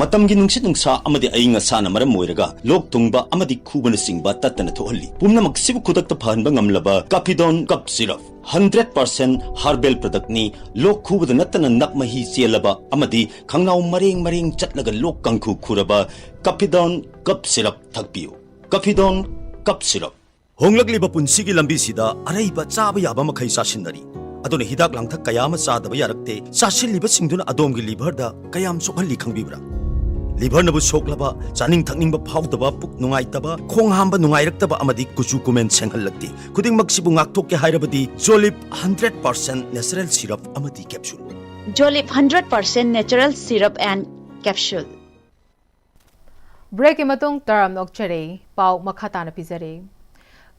ꯃꯇꯝꯒꯤ ꯅꯨꯡꯁꯤꯠ ꯅꯨꯡꯁꯥ ꯑꯃꯗꯤ ꯑꯏꯪ ꯑꯁꯥꯅ ꯃꯔꯝ ꯑꯣꯏꯔꯒ ꯂꯣꯛ ꯊꯨꯡꯕ ꯑꯃꯗꯤ ꯈꯨꯕꯅꯆꯤꯡꯕ ꯇꯠꯇꯅ ꯊꯣꯛꯍꯜꯂꯤ꯫ ꯄꯨꯝꯅꯃꯛꯁꯤꯕꯨ ꯈꯨꯗꯛꯇ ꯐꯍꯟꯕ ꯉꯝꯂꯕ ꯀꯥꯐꯤꯗꯣꯟ ꯀꯞ ꯁꯤꯔꯞ, ꯍꯟꯗ꯭ꯔꯦꯠ ꯄꯥꯔꯁꯦꯟ ꯍꯥꯔꯕꯦꯜ ꯄ꯭ꯔꯗꯛꯅꯤ꯫ ꯂꯣꯛ ꯈꯨꯕꯗ ꯅꯠꯇꯅ ꯅꯞ ꯃꯍꯤ ꯆꯦꯜꯂꯕ ꯑꯃꯗꯤ ꯈꯪꯅꯥꯎ ꯃꯔꯦꯡ ꯃꯔꯦꯡ ꯆꯠꯂꯒ ꯂꯣꯛ ꯀꯥꯡꯈꯨ ꯈꯨꯔꯕ ꯀꯥꯐꯤꯗꯣꯟ ꯀꯞ ꯁꯤꯔꯞ ꯊꯛꯄꯤꯌꯨ꯫ ꯀꯥꯐꯤꯗꯣꯟ ꯀꯞ ꯁꯤꯔꯞ꯫ ꯍꯣꯡꯂꯛꯂꯤꯕ ꯄꯨꯟꯁꯤꯒꯤ ꯂꯝꯕꯤꯁꯤꯗ ꯑꯔꯩꯕ ꯆꯥꯕ ꯌꯥꯕ ꯃꯈꯩ ꯆꯥꯁꯤꯟꯅꯔꯤ꯫ ꯑꯗꯨꯅ ꯍꯤꯗꯥꯛ ꯂꯥꯡꯊꯛ ꯀꯌꯥ ꯑꯃ ꯆꯥꯗꯕ ꯌꯥꯔꯛꯇꯦ꯫ ꯆꯥꯁꯤꯜꯂꯤꯕꯁꯤꯡꯗꯨꯅ ꯑꯗꯣꯝꯒꯤ ꯂꯤꯚꯔꯗ ꯀꯌꯥꯝ ꯁꯣꯛꯍꯜꯂꯤ ꯈꯪꯕꯤꯕ꯭ꯔꯥ? ꯂꯤꯚꯔꯅꯕꯨ ꯁꯣꯛꯂꯕ, ꯆꯥꯅꯤꯡ ꯊꯛꯅꯤꯡꯕ ꯐꯥꯎꯗꯕ, ꯄꯨꯛ ꯅꯨꯡꯉꯥꯏꯇꯕ, ꯈꯣꯡ ꯍꯥꯝꯕ ꯅꯨꯡꯉꯥꯏꯔꯛꯇꯕ ꯑꯃꯗꯤ ꯀꯨꯆꯨ ꯀꯨꯃꯦꯟ ꯁꯦꯡꯍꯜꯂꯛꯇꯦ꯫ ꯈꯨꯗꯤꯡꯃꯛꯁꯤꯕꯨ ꯉꯥꯛꯊꯣꯛꯀꯦ ꯍꯥꯏꯔꯕꯗꯤ ꯖꯣꯂꯤꯞ ꯍꯟꯗ꯭ꯔꯦꯠ ꯄꯥꯔꯁꯦꯟ ꯅꯦꯆꯔꯦꯜ ꯁꯤꯔꯞ ꯑꯃꯗꯤ capsule. Jolip hundred percent natural syrup and capsule. ꯕ꯭ꯔꯦꯛꯀꯤ ꯃꯇꯨꯡ ꯇꯔꯥꯝꯅ ꯑꯣꯛꯆꯔꯤ꯫ ꯄꯥꯎ ꯃꯈꯥ ꯇꯥꯅ ꯄꯤꯖꯔꯤ꯫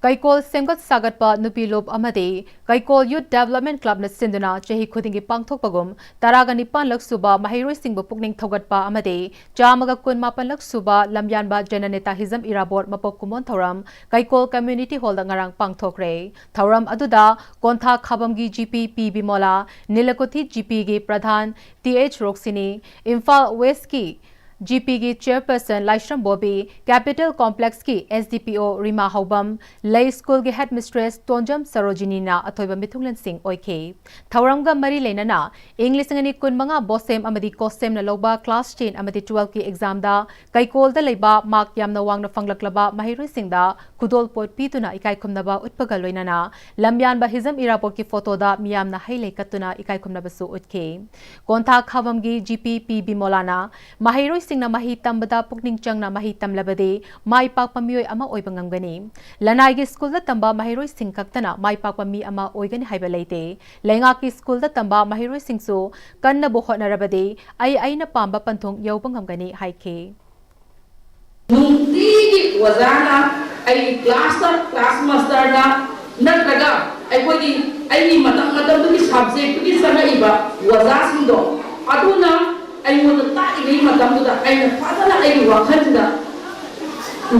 ꯀꯩꯀꯣꯜ ꯁꯦꯝꯒꯠ ꯁꯥꯒꯠꯄ ꯅꯨꯄꯤ ꯂꯨꯞ ꯑꯃꯗꯤ ꯀꯩꯀꯣꯜ ꯌꯨꯠ ꯗꯦꯕꯂꯞꯃꯦꯟ ꯀ꯭ꯂꯕꯅ ꯁꯤꯟꯗꯨꯅ ꯆꯍꯤ ꯈꯨꯗꯤꯡꯒꯤ ꯄꯥꯡꯊꯣꯛꯄꯒꯨꯝ ꯇꯔꯥꯒ ꯅꯤꯄꯥꯟꯂꯛ ꯁꯨꯕ ꯃꯍꯩꯔꯣꯏꯁꯤꯡꯕꯨ ꯄꯨꯛꯅꯤꯡ ꯊꯧꯒꯠꯄ ꯑꯃꯗꯤ ꯆꯥꯝꯃꯒ ꯀꯨꯟꯃꯥꯄꯟꯂꯛ ꯁꯨꯕ ꯂꯝꯌꯥꯟꯕ ꯖꯅꯅꯦꯇꯥ ꯍꯤꯖꯝ ꯏꯔꯥꯕꯣꯠ ꯃꯄꯣꯛ ꯀꯨꯝꯑꯣꯟ ꯊꯧꯔꯝ ꯀꯩꯀꯣꯜ ꯀꯝꯃ꯭ꯌꯨꯅꯤꯇꯤ ꯍꯣꯜꯗ ꯉꯔꯥꯡ ꯄꯥꯡꯊꯣꯛꯈ꯭ꯔꯦ꯫ ꯊꯧꯔꯝ ꯑꯗꯨꯗ ꯀꯣꯟꯊꯥ ꯈꯥꯕꯝꯒꯤ ꯖꯤ ꯄꯤ ꯄꯤ ꯕꯤꯃꯣꯂꯥ, ꯅꯤꯂꯀꯨꯊꯤ ꯖꯤ ꯄꯤꯒꯤ ꯄ꯭ꯔꯙꯥꯟ ꯇꯤ ꯑꯩꯆ ꯔꯣꯛꯁꯤꯅꯤ, ꯏꯝꯐꯥꯜ ꯋꯦꯁꯀꯤ ꯖꯤ ꯄꯤꯒꯤ ꯆꯦꯌꯔꯄꯔꯁꯟ ꯂꯥꯏꯁ꯭ꯔꯝ ꯕꯣꯕꯤ, ꯀꯦꯄꯤꯇꯦꯜ ꯀꯣꯝꯄ꯭ꯂꯦꯛꯁꯀꯤ ꯑꯦꯁ ꯗꯤ ꯄꯤ ꯑꯣ ꯔꯤꯃꯥ ꯍꯧꯕꯝ, ꯂꯩ ꯁ꯭ꯀꯨꯜꯒꯤ ꯍꯦꯗꯃꯤꯁꯇ꯭ꯔꯦꯁ ꯇꯣꯟꯖꯝ ꯁꯔꯣꯖꯤꯅꯤꯅ ꯑꯊꯣꯏꯕ ꯃꯤꯊꯨꯡꯂꯦꯟꯁꯤꯡ ꯑꯣꯏꯈꯤ꯫ ꯊꯧꯔꯝꯒ ꯃꯔꯤ ꯂꯩꯅꯅ ꯏꯪ ꯂꯤꯁꯤꯡ ꯑꯅꯤ ꯀꯨꯟꯃꯉꯥ ꯕꯣꯁꯦꯝ ꯑꯃꯗꯤ ꯀꯣꯁꯦꯝꯅ ꯂꯧꯕ ꯀ꯭ꯂꯥꯁ ꯇꯦꯟ ꯑꯃꯗꯤ ꯇꯨꯋꯦꯜꯐꯀꯤ ꯑꯦꯛꯖꯥꯝꯗ ꯀꯩꯀꯣꯜꯗ ꯂꯩꯕ ꯃꯥꯔꯛ ꯌꯥꯝꯅ ꯋꯥꯡꯅ ꯐꯪꯂꯛꯂꯕ ꯃꯍꯩꯔꯣꯏꯁꯤꯡꯗ ꯈꯨꯗꯣꯜꯄꯣꯠ ꯄꯤꯗꯨꯅ ꯏꯀꯥꯏ ꯈꯨꯝꯅꯕ ꯎꯠꯄꯒ ꯂꯣꯏꯅꯅ ꯂꯝꯌꯥꯟꯕ ꯍꯤꯖꯝ ꯏꯔꯥꯕꯣꯠꯀꯤ ꯐꯣꯇꯣꯗ ꯃꯤꯌꯥꯝꯅ ꯍꯩ ꯂꯩ ꯀꯠꯇꯨꯅ ꯏꯀꯥꯏ ꯈꯨꯝꯅꯕꯁꯨ ꯎꯠꯈꯤ꯫ ꯀꯣꯟꯊꯥ ꯈꯥꯕꯝꯒꯤ ꯖꯤ ꯄꯤ ꯄꯤ ꯕꯤꯃꯣꯂꯥꯅ ꯃꯍꯩꯔꯣꯏꯁꯤꯡꯅ ꯃꯍꯩ ꯇꯝꯕꯗ ꯄꯨꯛꯅꯤꯡ ꯆꯪꯅ ꯃꯍꯩ ꯇꯝꯂꯕꯗꯤ ꯃꯥꯏ ꯄꯥꯛꯄ ꯃꯤꯑꯣꯏ ꯑꯃ ꯑꯣꯏꯕ ꯉꯝꯒꯅꯤ꯫ ꯂꯅꯥꯏꯒꯤ ꯁ꯭ꯀꯨꯜꯗ ꯇꯝꯕ ꯃꯍꯩꯔꯣꯏꯁꯤꯡ ꯈꯛꯇꯅ ꯃꯥꯏ ꯄꯥꯛꯄ ꯃꯤ ꯑꯃ ꯑꯣꯏꯒꯅꯤ ꯍꯥꯏꯕ ꯂꯩꯇꯦ꯫ ꯂꯩꯉꯥꯛꯀꯤ ꯁ꯭ꯀꯨꯜꯗ ꯇꯝꯕ ꯃꯍꯩꯔꯣꯏꯁꯤꯡꯁꯨ ꯀꯟꯅꯕꯨ ꯍꯣꯠꯅꯔꯕꯗꯤ ꯑꯩ ꯑꯩꯅ ꯄꯥꯝꯕ ꯄꯟꯊꯨꯡ ꯌꯧꯕ ꯉꯝꯒꯅꯤ ꯍꯥꯏꯈꯤ꯫ ꯅꯨꯡꯇꯤꯒꯤ ꯑꯣꯖꯥꯅ ꯑꯩꯒꯤ ꯀ꯭ꯂꯥꯁꯇ, ꯀ꯭ꯂꯥꯁ ꯃꯥꯁꯇꯔꯅ ꯅꯠꯇ꯭ꯔꯒ ꯑꯩꯈꯣꯏꯒꯤ, ꯑꯩꯒꯤ ꯃꯇꯝ ꯃꯇꯝꯗꯨꯒꯤ ꯁꯕꯖꯦꯛꯇꯨꯒꯤ ꯆꯪꯉꯛꯏꯕ ꯑꯣꯖꯥꯁꯤꯡꯗꯣ, ꯑꯗꯨꯅ ꯑꯩꯉꯣꯟꯗ ꯇꯥꯛꯏꯉꯩ ꯃꯇꯝꯗꯨꯗ ꯑꯩꯅ ꯐꯖꯅ ꯑꯩꯒꯤ ꯋꯥꯈꯜꯁꯤꯗ,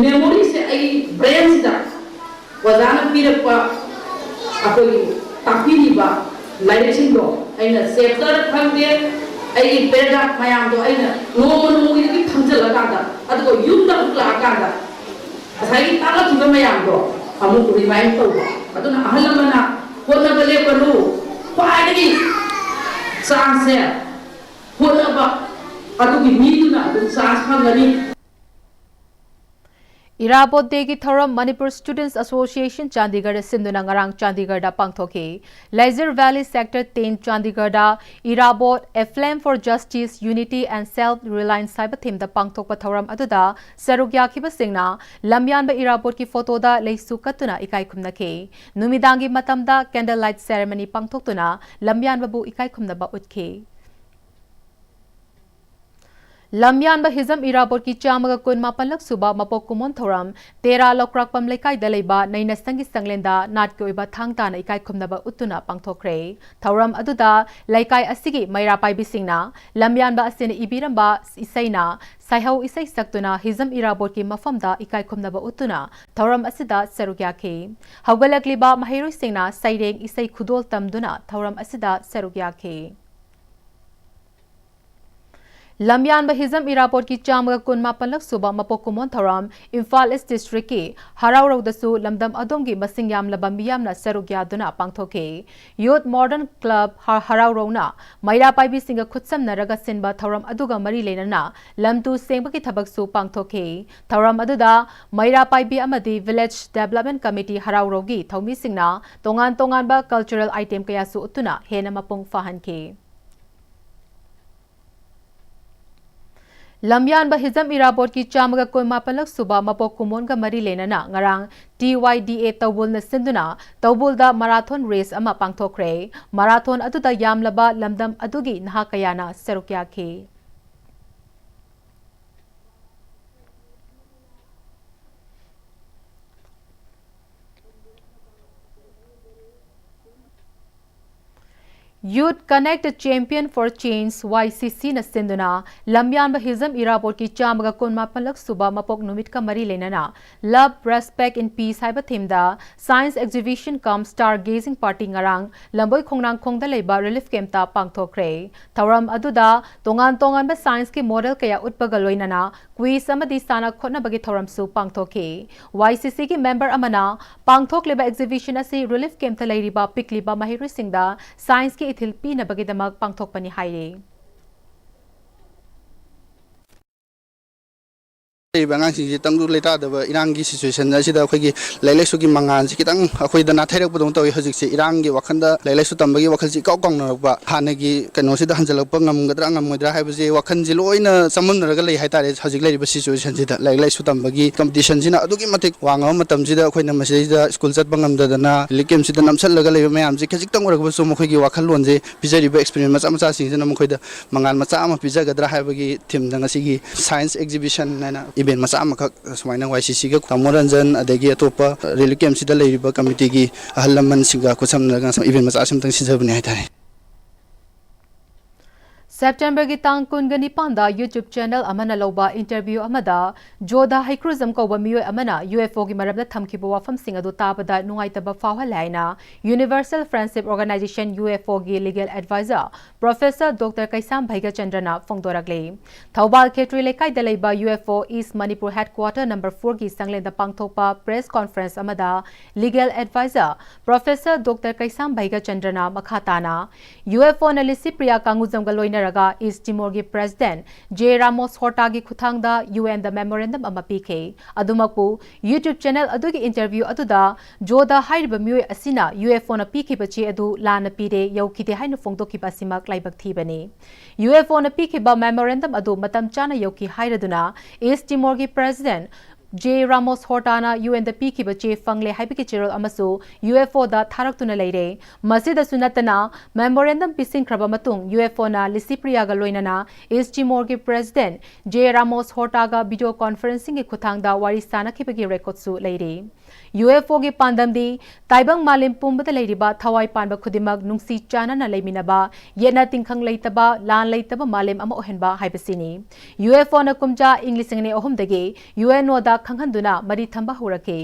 ꯃꯦꯃꯣꯔꯤꯁꯦ ꯑꯩꯒꯤ ꯕ꯭ꯔꯦꯟꯁꯤꯗ ꯑꯣꯖꯥꯅ ꯄꯤꯔꯛꯄ ꯑꯩꯈꯣꯏꯒꯤ ꯇꯥꯛꯄꯤꯔꯤꯕ ꯂꯥꯏꯔꯤꯛꯁꯤꯡꯗꯣ ꯑꯩꯅ ꯆꯦꯞꯇꯔ ꯈꯪꯗꯦ, ꯑꯩꯒꯤ ꯄꯦꯔꯥꯒ꯭ꯔꯥꯐ ꯃꯌꯥꯝꯗꯣ ꯑꯩꯅ ꯅꯣꯡꯃ ꯅꯣꯡꯃꯒꯤ ꯊꯝꯖꯤꯜꯂꯀꯥꯟꯗ, ꯑꯗꯨꯒ ꯌꯨꯝꯗ ꯑꯃꯨꯛ ꯂꯥꯛꯑꯀꯥꯟꯗ ꯉꯁꯥꯏꯒꯤ ꯇꯥꯛꯂꯛꯈꯤꯕ ꯃꯌꯥꯝꯗꯣ ꯑꯃꯨꯛ ꯔꯤꯃꯥꯏꯟ ꯇꯧꯕ꯫ ꯑꯗꯨꯅ ꯑꯍꯜ ꯂꯃꯟꯅ ꯍꯣꯠꯅꯕ ꯂꯦꯞꯀꯅꯨ꯫ ꯈ꯭ꯋꯥꯏꯗꯒꯤ ꯆꯥꯡꯁꯦ ꯍꯣꯠꯅꯕ ꯑꯗꯨꯒꯤ ꯃꯤꯗꯨꯅ ꯑꯗꯨꯝ ꯆꯥꯟꯁ ꯐꯪꯒꯅꯤ꯫ ꯏꯔꯥꯕꯣꯠ ꯗꯦꯒꯤ ꯊꯧꯔꯝ ꯃꯅꯤꯄꯨꯔ ꯁ꯭ꯇꯨꯗꯦꯟꯠꯁ ꯑꯁꯣꯁꯤꯌꯦꯁꯟ ꯆꯥꯟꯗꯤꯒꯔꯗ ꯁꯤꯟꯗꯨꯅ ꯉꯔꯥꯡ ꯆꯥꯟꯗꯤꯒꯔꯗ ꯄꯥꯡꯊꯣꯛꯈꯤ꯫ ꯂꯩꯖꯤꯔ ꯚꯦꯂꯤ ꯁꯦꯛꯇꯔ ꯇꯦꯟ ꯆꯥꯟꯗꯤꯒꯔꯗ Irabot A Flame for Justice, Unity and Self Reliance ꯍꯥꯏꯕ ꯊꯤꯝꯗ ꯄꯥꯡꯊꯣꯛꯄ ꯊꯧꯔꯝ ꯑꯗꯨꯗ ꯁꯔꯨꯛ ꯌꯥꯈꯤꯕꯁꯤꯡꯅ ꯂꯝꯌꯥꯟꯕ ꯏꯔꯥꯕꯣꯠꯀꯤ ꯐꯣꯇꯣꯗ ꯂꯩꯁꯨ ꯀꯠꯇꯨꯅ ꯏꯀꯥꯏ ꯈꯨꯝꯅꯈꯤ꯫ ꯅꯨꯃꯤꯗꯥꯡꯒꯤ ꯃꯇꯝꯗ candle light ceremony ꯄꯥꯡꯊꯣꯛꯇꯨꯅ ꯂꯝꯌꯥꯟꯕꯕꯨ ꯏꯀꯥꯏ ꯈꯨꯝꯅꯕ ꯎꯠꯈꯤ꯫ ꯂꯝꯌꯥꯟꯕ ꯍꯤꯖꯝ ꯏꯔꯥꯕꯣꯠꯀꯤ ꯆꯥꯝꯃꯒ ꯀꯨꯟ ꯃꯥꯄꯜꯂꯛ ꯁꯨꯕ ꯃꯄꯣꯛ ꯀꯨꯝꯑꯣꯟ ꯊꯧꯔꯝ ꯇꯦꯔꯥ ꯂꯧꯀ꯭ꯔꯥꯛꯄꯝ ꯂꯩꯀꯥꯏꯗ ꯂꯩꯕ ꯅꯩꯅ ꯁꯪꯒꯤ ꯆꯪꯂꯦꯟꯗ ꯅꯥꯠꯀꯤ ꯑꯣꯏꯕ ꯊꯥꯡ ꯇꯥꯅ ꯏꯀꯥꯏ ꯈꯨꯝꯅꯕ ꯎꯠꯇꯨꯅ ꯄꯥꯡꯊꯣꯛꯈ꯭ꯔꯦ꯫ ꯊꯧꯔꯝ ꯑꯗꯨꯗ ꯂꯩꯀꯥꯏ ꯑꯁꯤꯒꯤ ꯃꯩꯔꯥ ꯄꯥꯏꯕꯤꯁꯤꯡꯅ ꯂꯝꯌꯥꯟꯕ ꯑꯁꯤꯅ ꯏꯕꯤꯔꯝꯕ ꯏꯁꯩꯅ ꯁꯥꯏꯍꯧ ꯏꯁꯩ ꯁꯛꯇꯨꯅ ꯍꯤꯖꯝ ꯏꯔꯥꯕꯣꯠꯀꯤ ꯃꯐꯝꯗ ꯏꯀꯥꯏ ꯈꯨꯝꯅꯕ ꯎꯠꯇꯨꯅ ꯊꯧꯔꯝ ꯑꯁꯤꯗ ꯁꯔꯨꯛ ꯌꯥꯈꯤ꯫ ꯍꯧꯒꯠꯂꯛꯂꯤꯕ ꯃꯍꯩꯔꯣꯏꯁꯤꯡꯅ ꯁꯩꯔꯦꯡ ꯏꯁꯩ ꯈꯨꯗꯣꯜ ꯇꯝꯗꯨꯅ ꯊꯧꯔꯝ ꯑꯁꯤꯗ ꯁꯔꯨꯛ ꯌꯥꯈꯤ꯫ ꯂꯝꯌꯥꯟꯕ ꯍꯤꯖꯝ ꯏꯔꯥꯕꯣꯠꯀꯤ ꯆꯥꯝꯃꯒ ꯀꯨꯟ ꯃꯥꯄꯜꯂꯛ ꯁꯨꯕ ꯃꯄꯣꯛ ꯀꯨꯝꯑꯣꯟ ꯊꯧꯔꯝ ꯏꯝꯐꯥꯜ ꯏꯁ ꯗꯤꯁꯇ꯭ꯔꯤꯛꯀꯤ ꯍꯔꯥꯎꯔꯧꯗꯁꯨ ꯂꯝꯗꯝ ꯑꯗꯣꯝꯒꯤ ꯃꯁꯤꯡ ꯌꯥꯝꯂꯕ ꯃꯤꯌꯥꯝꯅ ꯁꯔꯨꯛ ꯌꯥꯗꯨꯅ ꯄꯥꯡꯊꯣꯛꯈꯤ꯫ ꯌꯨꯠ ꯃꯣꯗꯔꯟ ꯀ꯭ꯂꯕ ꯍ-, ꯍꯔꯥꯎꯔꯧꯅ ꯃꯩꯔꯥ ꯄꯥꯏꯕꯤꯁꯤꯡꯒ ꯈꯨꯠꯁꯝꯅꯔꯒ ꯁꯤꯟꯕ ꯊꯧꯔꯝ ꯑꯗꯨꯒ ꯃꯔꯤ ꯂꯩꯅꯅ ꯂꯝ ꯇꯨ ꯁꯦꯡꯕꯒꯤ ꯊꯕꯛꯁꯨ ꯄꯥꯡꯊꯣꯛꯈꯤ꯫ ꯊꯧꯔꯝ ꯑꯗꯨꯗ ꯃꯩꯔꯥ ꯄꯥꯏꯕꯤ ꯑꯃꯗꯤ ꯚꯤꯂꯦꯖ ꯗꯦꯕꯂꯞꯃꯦꯟ ꯀꯃꯤꯇꯤ ꯍꯔꯥꯎꯔꯧꯒꯤ ꯊꯧꯃꯤꯁꯤꯡꯅ ꯇꯣꯉꯥꯟ ꯇꯣꯉꯥꯟꯕ ꯀꯜꯆꯔꯦꯜ ꯑꯥꯏꯇꯦꯝ ꯀꯌꯥꯁꯨ ꯎꯠꯇꯨꯅ ꯍꯦꯟꯅ ꯃꯄꯨꯡ ꯐꯥꯍꯟꯈꯤ꯫ ꯂꯝꯌꯥꯟꯕ ꯍꯤꯖꯝ ꯏꯔꯥꯕꯣꯠꯀꯤ ꯆꯥꯝꯃꯒ ꯀꯨꯟ ꯃꯥꯄꯜꯂꯛ ꯁꯨꯕ ꯃꯄꯣꯛ ꯀꯨꯝꯑꯣꯟꯒ ꯃꯔꯤ ꯂꯩꯅꯅ ꯉꯔꯥꯡ T Y D A ꯇꯧꯕꯨꯜꯅ ꯁꯤꯟꯗꯨꯅ ꯇꯧꯕꯨꯜꯗ ꯃꯔꯥꯊꯣꯟ ꯔꯦꯁ ꯑꯃ ꯄꯥꯡꯊꯣꯛꯈ꯭ꯔꯦ꯫ ꯃꯔꯥꯊꯣꯟ ꯑꯗꯨꯗ ꯌꯥꯝꯂꯕ ꯂꯝꯗꯝ ꯑꯗꯨꯒꯤ ꯅꯍꯥ ꯀꯌꯥꯅ ꯁꯔꯨꯛ ꯌꯥꯈꯤ꯫ Youth Connect Champion for Change, Y C C ꯅ ꯁꯤꯟꯗꯨꯅ ꯂꯝꯌꯥꯟꯕ ꯍꯤꯖꯝ ꯏꯔꯥꯕꯣꯠꯀꯤ ꯆꯥꯝꯃꯒ ꯀꯨꯟꯃꯥꯄꯟꯂꯛ ꯁꯨꯕ ꯃꯄꯣꯛ ꯅꯨꯃꯤꯠꯀ ꯃꯔꯤ ꯂꯩꯅꯅ Love, Respect in Peace ꯍꯥꯏꯕ theme ꯗ Science Exhibition cum Star Gazing Party ꯉꯔꯥꯡ ꯂꯝꯕꯣꯏ ꯈꯣꯡꯅꯥꯡꯈꯣꯡꯗ ꯂꯩꯕ Relief Camp ꯇ ꯄꯥꯡꯊꯣꯛꯈ꯭ꯔꯦ꯫ ꯊꯧꯔꯝ ꯑꯗꯨꯗ ꯇꯣꯉꯥꯟ ꯇꯣꯉꯥꯟꯕ science ꯀꯤ model ꯀꯌꯥ ꯎꯠꯄꯒ ꯂꯣꯏꯅꯅ quiz ꯑꯃꯗꯤ ꯁꯥꯟꯅ ꯈꯣꯠꯅꯕꯒꯤ ꯊꯧꯔꯝꯁꯨ ꯄꯥꯡꯊꯣꯛꯈꯤ꯫ Y C C ꯒꯤ member ꯑꯃꯅ ꯄꯥꯡꯊꯣꯛꯂꯤꯕ exhibition ꯑꯁꯤ Relief Camp ꯇ ꯂꯩꯔꯤꯕ ꯄꯤꯛꯂꯤꯕ ꯃꯍꯩꯔꯣꯏꯁꯤꯡꯗ science ꯀꯤ ꯏꯊꯤꯜ ꯄꯤꯅꯕꯒꯤꯗꯃꯛ ꯄꯥꯡꯊꯣꯛꯄꯅꯤ ꯍꯥꯏꯔꯤ꯫ ꯂꯩꯔꯤꯕ ꯑꯉꯥꯡꯁꯤꯡꯁꯤ ꯇꯪꯗꯨ ꯂꯩꯇꯥꯗꯕ ꯏꯔꯥꯡꯒꯤ situation ꯑꯁꯤꯗ ꯑꯩꯈꯣꯏꯒꯤ ꯂꯥꯏꯔꯤꯛ ꯂꯥꯏꯁꯨꯒꯤ ꯃꯉꯥꯜꯁꯤ ꯈꯤꯇꯪ ꯑꯩꯈꯣꯏꯗ ꯅꯥꯊꯩꯔꯛꯄꯗꯧꯅ ꯇꯧꯏ꯫ ꯍꯧꯖꯤꯛꯁꯦ ꯏꯔꯥꯡꯒꯤ ꯋꯥꯈꯜꯗ ꯂꯥꯏꯔꯤꯛ ꯂꯥꯏꯁꯨ ꯇꯝꯕꯒꯤ ꯋꯥꯈꯜꯁꯤ ꯏꯀꯥꯎ ꯀꯥꯎꯅꯔꯛꯄ, ꯍꯥꯟꯅꯒꯤ ꯀꯩꯅꯣꯁꯤꯗ ꯍꯟꯖꯤꯜꯂꯛꯄ ꯉꯝꯒꯗ꯭ꯔꯥ ꯉꯝꯃꯣꯏꯗ꯭ꯔꯥ ꯍꯥꯏꯕꯁꯤ ꯋꯥꯈꯜꯁꯤ ꯂꯣꯏꯅ ꯆꯃꯝꯅꯔꯒ ꯂꯩ ꯍꯥꯏꯇꯥꯔꯦ꯫ ꯍꯧꯖꯤꯛ ꯂꯩꯔꯤꯕ situation ꯁꯤꯗ ꯂꯥꯏꯔꯤꯛ ꯂꯥꯏꯁꯨ ꯇꯝꯕꯒꯤ competition ꯁꯤꯅ ꯑꯗꯨꯛꯀꯤ ꯃꯇꯤꯛ ꯋꯥꯡꯉꯕ ꯃꯇꯝꯁꯤꯗ ꯑꯩꯈꯣꯏꯅ ꯃꯁꯤꯗꯩꯗ school ꯆꯠꯄ ꯉꯝꯗꯗꯅ relief camp ꯁꯤꯗ ꯅꯝꯁꯤꯜꯂꯒ ꯂꯩꯕ ꯃꯌꯥꯝꯁꯤ ꯈꯖꯤꯛꯇꯪ ꯑꯣꯏꯔꯒꯁꯨ ꯃꯈꯣꯏꯒꯤ ꯋꯥꯈꯜꯂꯣꯟꯁꯦ ꯄꯤꯖꯔꯤꯕ experiment ꯃꯆꯥ ꯃꯆꯥꯁꯤꯡꯁꯤꯅ ꯃꯈꯣꯏꯗ ꯃꯉꯥꯜ ꯃꯆꯥ ꯑꯃ ꯄꯤꯖꯒꯗ꯭ꯔꯥ ꯍꯥꯏꯕꯒꯤ theme ꯗ ꯉꯁꯤꯒꯤ science exhibition ꯍꯥꯏꯅ event ꯃꯆꯥ ꯑꯃꯈꯛ ꯁꯨꯃꯥꯏꯅ Y C C ꯒ ꯇꯥꯃꯣ ꯔꯟꯖꯟ ꯑꯗꯒꯤ ꯑꯇꯣꯞꯄ relief camp ꯁꯤꯗ ꯂꯩꯔꯤꯕ committee ꯒꯤ ꯑꯍꯜ ꯂꯃꯟꯁꯤꯡꯒ ꯈꯨꯠꯁꯝꯅꯔꯒ event ꯃꯆꯥ ꯑꯁꯤꯃꯇꯪ ꯁꯤꯟꯖꯕꯅꯤ ꯍꯥꯏꯇꯥꯔꯦ꯫ September ꯒꯤ ꯇꯥꯡ ꯀꯨꯟꯒ ꯅꯤꯄꯥꯟꯗ YouTube channel ꯑꯃꯅ ꯂꯧꯕ interview ꯑꯃꯗ ꯖꯣꯗꯥ ꯍꯩꯀ꯭ꯔꯨꯖꯝ ꯀꯧꯕ ꯃꯤꯑꯣꯏ ꯑꯃꯅ U F O ꯒꯤ ꯃꯔꯝꯗ ꯊꯝꯈꯤꯕ ꯋꯥꯐꯝꯁꯤꯡ ꯑꯗꯨ ꯇꯥꯕꯗ ꯅꯨꯡꯉꯥꯏꯇꯕ ꯐꯥꯎꯍꯜꯂꯦ ꯍꯥꯏꯅ Universal Friendship Organization, U F O ꯒꯤ legal advisor Professor Doctor ꯀꯩꯁꯥꯝ ꯚꯩꯒꯆꯟꯗ꯭ꯔꯅ ꯐꯣꯡꯗꯣꯔꯛꯂꯤ꯫ ꯊꯧꯕꯥꯜ ꯈꯦꯇ꯭ꯔꯤ ꯂꯩꯀꯥꯏꯗ ꯂꯩꯕ U F O East Manipur Headquarter number four ꯒꯤ ꯁꯪꯂꯦꯟꯗ ꯄꯥꯡꯊꯣꯛꯄ press conference ꯑꯃꯗ legal advisor Professor Doctor ꯀꯩꯁꯥꯝ ꯚꯩꯒꯆꯟꯗ꯭ꯔꯅ ꯃꯈꯥ ꯇꯥꯅ, U F O ꯅ ꯂꯤꯁꯤꯄ꯭ꯔꯤꯌꯥ ꯀꯥꯡꯒꯨꯖꯝꯒ ꯂꯣꯏꯅꯔꯒ East Timor ꯒꯤ President J Ramos Horta ꯒꯤ ꯈꯨꯠꯊꯥꯡꯗ U N ꯗ memorandum ꯑꯃ ꯄꯤꯈꯤ꯫ ꯑꯗꯨꯃꯛꯄꯨ, YouTube channel ꯑꯗꯨꯒꯤ interview ꯑꯗꯨꯗ ꯖꯣꯗꯥ ꯍꯥꯏꯔꯤꯕ ꯃꯤꯑꯣꯏ ꯑꯁꯤꯅ U F O ꯅ ꯄꯤꯈꯤꯕ ꯆꯦ ꯑꯗꯨ ꯂꯥꯟꯅ ꯄꯤꯔꯦ, ꯌꯧꯈꯤꯗꯦ ꯍꯥꯏꯅ ꯐꯣꯡꯗꯣꯛꯈꯤꯕ ꯑꯁꯤꯃꯛ ꯂꯥꯏꯕꯛ ꯊꯤꯕꯅꯤ꯫ U F O ꯅ ꯄꯤꯈꯤꯕ memorandum ꯑꯗꯨ ꯃꯇꯝ ꯆꯥꯅ ꯌꯧꯈꯤ ꯍꯥꯏꯔꯗꯨꯅ East Timor ꯒꯤ President J Ramos Horta ꯅ U N ꯗ ꯄꯤꯈꯤꯕ ꯆꯦ ꯐꯪꯂꯦ ꯍꯥꯏꯕꯒꯤ ꯆꯦꯔꯣꯜ ꯑꯃꯁꯨ U F O ꯗ ꯊꯥꯔꯛꯇꯨꯅ ꯂꯩꯔꯦ꯫ ꯃꯁꯤꯗꯁꯨ ꯅꯠꯇꯅ, memorandum ꯄꯤꯁꯤꯟꯈ꯭ꯔꯕ ꯃꯇꯨꯡ U F O ꯅ ꯂꯤꯁꯤꯄ꯭ꯔꯤꯌꯥꯒ ꯂꯣꯏꯅꯅ East Timor ꯒꯤ President J Ramos Horta ꯒ video conferencing ꯒꯤ ꯈꯨꯠꯊꯥꯡꯗ ꯋꯥꯔꯤ ꯁꯥꯅꯈꯤꯕꯒꯤ record ꯁꯨ ꯂꯩꯔꯤ꯫ UFOꯒꯤ ꯄꯥꯟꯗꯝꯗꯤ ꯇꯥꯏꯕꯪ ꯃꯥꯂꯦꯝ ꯄꯨꯝꯕꯗ ꯂꯩꯔꯤꯕ ꯊꯋꯥꯏ ꯄꯥꯟꯕ ꯈꯨꯗꯤꯡꯃꯛ ꯅꯨꯡꯁꯤ ꯆꯥꯟꯅꯅ ꯂꯩꯃꯤꯟꯅꯕ, ꯌꯦꯠꯅ ꯇꯤꯟꯈꯪ ꯂꯩꯇꯕ, ꯂꯥꯟ ꯂꯩꯇꯕ ꯃꯥꯂꯦꯝ ꯑꯃ ꯑꯣꯏꯍꯟꯕ ꯍꯥꯏꯕꯁꯤꯅꯤ꯫ UFOꯅ ꯀꯨꯝꯖꯥ ꯏꯪ ꯂꯤꯁꯤꯡ ꯑꯅꯤ ꯑꯍꯨꯝꯗꯒꯤ UNOꯗ ꯈꯪꯍꯟꯗꯨꯅ ꯃꯔꯤ ꯊꯝꯕ ꯍꯧꯔꯛꯈꯤ꯫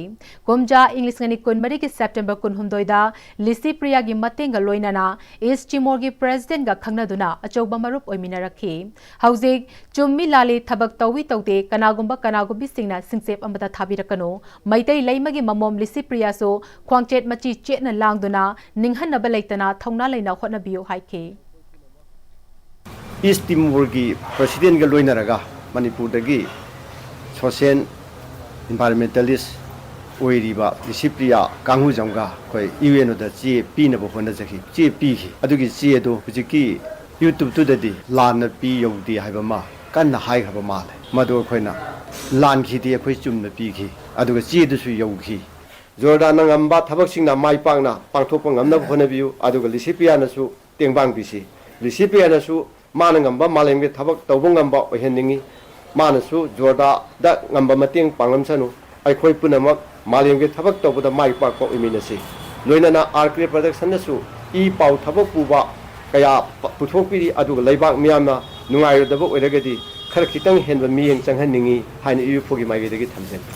ꯀꯨꯝꯖꯥ ꯏꯪ ꯂꯤꯁꯤꯡ ꯑꯅꯤ ꯀꯨꯟꯃꯔꯤꯒꯤ September ꯀꯨꯟꯍꯨꯝꯗꯣꯏꯗ ꯂꯤꯁꯤꯄ꯭ꯔꯤꯌꯥꯒꯤ ꯃꯇꯦꯡꯒ ꯂꯣꯏꯅꯅ ꯏꯁ ꯇꯤꯃꯣꯔꯒꯤ Presidentꯒ ꯈꯪꯅꯗꯨꯅ ꯑꯆꯧꯕ ꯃꯔꯨꯞ ꯑꯣꯏꯃꯤꯟꯅꯔꯛꯈꯤ꯫ ꯍꯧꯖꯤꯛ ꯆꯨꯝꯃꯤ ꯂꯥꯜꯂꯤ ꯊꯕꯛ ꯇꯧꯏ ꯇꯧꯗꯦ ꯀꯅꯥꯒꯨꯝꯕ ꯀꯅꯥꯒꯨꯝꯕꯤꯁꯤꯡꯅ ꯁꯤꯡꯆꯦꯞ ꯑꯃꯗ ꯊꯥꯕꯤꯔꯛꯀꯅꯨ꯫ ꯃꯩꯇꯩ ꯂꯩꯃꯒꯤ ꯃꯃꯣꯝ ꯂꯤꯁꯤꯄ꯭ꯔꯤꯌꯥꯁꯨ ꯈ꯭ꯋꯥꯡꯆꯦꯠ ꯃꯆꯤ ꯆꯦꯠꯅ ꯂꯥꯡꯗꯨꯅ ꯅꯤꯡꯍꯟꯅꯕ ꯂꯩꯇꯅ ꯊꯧꯅꯥ ꯂꯩꯅ ꯍꯣꯠꯅꯕꯤꯌꯨ ꯍꯥꯏꯈꯤ꯫ ꯏꯁ ꯇꯤꯃꯣꯔꯒꯤ Presidentꯒ ꯂꯣꯏꯅꯔꯒ ꯃꯅꯤꯄꯨꯔꯗꯒꯤ social environmentalist ꯑꯣꯏꯔꯤꯕ ꯂꯤꯁꯤꯄ꯭ꯔꯤꯌꯥ ꯀꯥꯡꯍꯨꯖꯝꯒ ꯑꯩꯈꯣꯏ UNOꯗ ꯆꯦ ꯄꯤꯅꯕ ꯍꯣꯠꯅꯖꯈꯤ꯫ ꯆꯦ ꯄꯤꯈꯤ꯫ ꯑꯗꯨꯒꯤ ꯆꯦ ꯑꯗꯨ ꯍꯧꯖꯤꯛꯀꯤ YouTubeꯇꯨꯗꯗꯤ ꯂꯥꯟꯅ ꯄꯤ ꯌꯧꯗꯦ ꯍꯥꯏꯕ ꯑꯃ ꯀꯟꯅ ꯍꯥꯏꯈ꯭ꯔꯕ ꯃꯥꯜꯂꯦ꯫ ꯃꯗꯨ ꯑꯩꯈꯣꯏꯅ ꯂꯥꯟꯈꯤꯗꯦ, ꯑꯩꯈꯣꯏ ꯆꯨꯝꯅ ꯄꯤꯈꯤ꯫ ꯑꯗꯨꯒ ꯆꯦꯗꯨꯁꯨ ꯌꯧꯈꯤ꯫ ꯖꯣꯔꯗꯥꯟꯅ ꯉꯝꯕ ꯊꯕꯛꯁꯤꯡꯅ ꯃꯥꯏ ꯄꯥꯛꯅ ꯄꯥꯡꯊꯣꯛꯄ ꯉꯝꯅꯕ ꯍꯣꯠꯅꯕꯤꯌꯨ꯫ ꯑꯗꯨꯒ ꯂꯤꯁꯤꯄ꯭ꯔꯤꯌꯥꯅꯁꯨ ꯇꯦꯡꯕꯥꯡ ꯄꯤꯁꯤ꯫ ꯂꯤꯁꯤꯄ꯭ꯔꯤꯌꯥꯅꯁꯨ ꯃꯥꯅ ꯉꯝꯕ ꯃꯥꯂꯦꯝꯒꯤ ꯊꯕꯛ ꯇꯧꯕ ꯉꯝꯕ ꯑꯣꯏꯍꯟꯅꯤꯡꯏ꯫ ꯃꯥꯅꯁꯨ ꯖꯣꯔꯗꯥꯗ ꯉꯝꯕ ꯃꯇꯦꯡ ꯄꯥꯡꯂꯝꯁꯅꯨ꯫ ꯑꯩꯈꯣꯏ ꯄꯨꯝꯅꯃꯛ ꯃꯥꯂꯦꯝꯒꯤ ꯊꯕꯛ ꯇꯧꯕꯗ ꯃꯥꯏ ꯄꯥꯛꯄ ꯑꯣꯏꯃꯤꯟꯅꯁꯤ꯫ ꯂꯣꯏꯅꯅ RK Productionꯅꯁꯨ ꯏ ꯄꯥꯎ ꯊꯕꯛ ꯄꯨꯕ ꯀꯌꯥ ꯄ-, ꯄꯨꯊꯣꯛꯄꯤꯔꯤ, ꯑꯗꯨꯒ ꯂꯩꯕꯥꯛ ꯃꯤꯌꯥꯝꯅ ꯅꯨꯡꯉꯥꯏꯔꯣꯏꯗꯕ ꯑꯣꯏꯔꯒꯗꯤ ꯈꯔ ꯈꯤꯇꯪ ꯍꯦꯟꯕ ꯃꯤꯠꯌꯦꯡ ꯆꯪꯍꯟꯅꯤꯡꯏ ꯍꯥꯏꯅ UFOꯒꯤ ꯃꯥꯏꯀꯩꯗꯒꯤ ꯊꯝꯖꯒꯦ꯫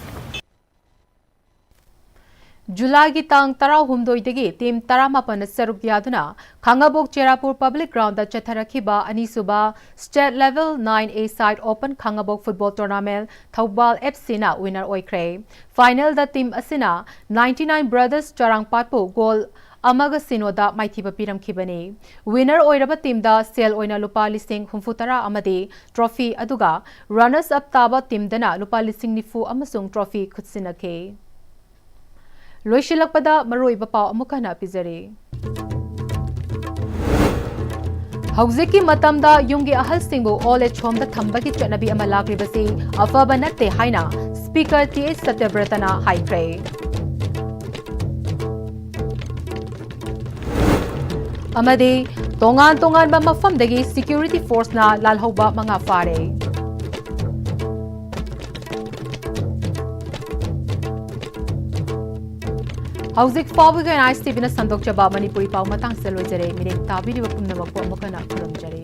ꯖꯨꯂꯥꯏꯒꯤ ꯇꯥꯡ ꯇꯔꯥꯍꯨꯝꯗꯣꯏꯗꯒꯤ team ꯇꯔꯥꯃꯥꯄꯟꯅ ꯁꯔꯨꯛ ꯌꯥꯗꯨꯅ ꯈꯥꯡꯉꯕꯣꯛ ꯆꯦꯔꯥꯄꯨꯔ Public Groundꯗ ꯆꯠꯊꯔꯛꯈꯤꯕ ꯑꯅꯤꯁꯨꯕ State Level nine A Side Open Khangabok Football Tournament Thoubal FCꯅ winner ꯑꯣꯏꯈ꯭ꯔꯦ꯫ Finalꯗ team ꯑꯁꯤꯅ ninety nine Brothers ꯆꯔꯥꯡꯄꯥꯠꯄꯨ goal ꯑꯃꯒ ꯁꯤꯅꯣꯗ ꯃꯥꯏꯊꯤꯕ ꯄꯤꯔꯝꯈꯤꯕꯅꯤ꯫ Winner ꯑꯣꯏꯔꯕ teamꯗ ꯁꯦꯜ ꯑꯣꯏꯅ ꯂꯨꯄꯥ ꯂꯤꯁꯤꯡ ꯍꯨꯝꯐꯨꯇꯔꯥ ꯑꯃꯗꯤ trophy, ꯑꯗꯨꯒ runners up ꯇꯥꯕ teamꯗꯅ ꯂꯨꯄꯥ ꯂꯤꯁꯤꯡ ꯅꯤꯐꯨ ꯑꯃꯁꯨꯡ trophy ꯈꯨꯠꯁꯤꯟꯅꯈꯤ꯫ ꯂꯣꯏꯁꯤꯜꯂꯛꯄꯗ ꯃꯔꯨꯑꯣꯏꯕ ꯄꯥꯎ ꯑꯃꯨꯛ ꯍꯟꯅ ꯄꯤꯖꯔꯤ꯫ ꯍꯧꯖꯤꯛꯀꯤ ꯃꯇꯝꯗ ꯌꯨꯝꯒꯤ ꯑꯍꯜꯁꯤꯡꯕꯨ old age homeꯗ ꯊꯝꯕꯒꯤ ꯆꯠꯅꯕꯤ ꯑꯃ ꯂꯥꯛꯂꯤꯕꯁꯤ ꯑꯐꯕ ꯅꯠꯇꯦ ꯍꯥꯏꯅ Speaker Th Satyabrataꯅ ꯍꯥꯏꯈ꯭ꯔꯦ꯫ ꯑꯃꯗꯤ ꯇꯣꯉꯥꯟ ꯇꯣꯉꯥꯟꯕ ꯃꯐꯝꯗꯒꯤ security forceꯅ ꯂꯥꯜꯍꯧꯕ ꯃꯉꯥ ꯐꯥꯔꯦ꯫ ꯍꯧꯖꯤꯛ ꯐꯥꯎꯕꯒꯤ ꯑꯣꯏꯅ ꯑꯥꯏ ꯑꯦꯁ ꯇꯤ ꯚꯤꯅ ꯁꯟꯗꯣꯛꯆꯕ ꯃꯅꯤꯄꯨꯔꯤ ꯄꯥꯎ ꯃꯇꯥꯡꯁꯤꯗ ꯂꯣꯏꯖꯔꯦ꯫ ꯃꯤꯠꯌꯦꯡ ꯇꯥꯕꯤꯔꯤꯕ ꯄꯨꯝꯅꯃꯛꯄꯨ ꯑꯃꯨꯛ ꯍꯟꯅ ꯈꯨꯔꯨꯝꯖꯔꯤ꯫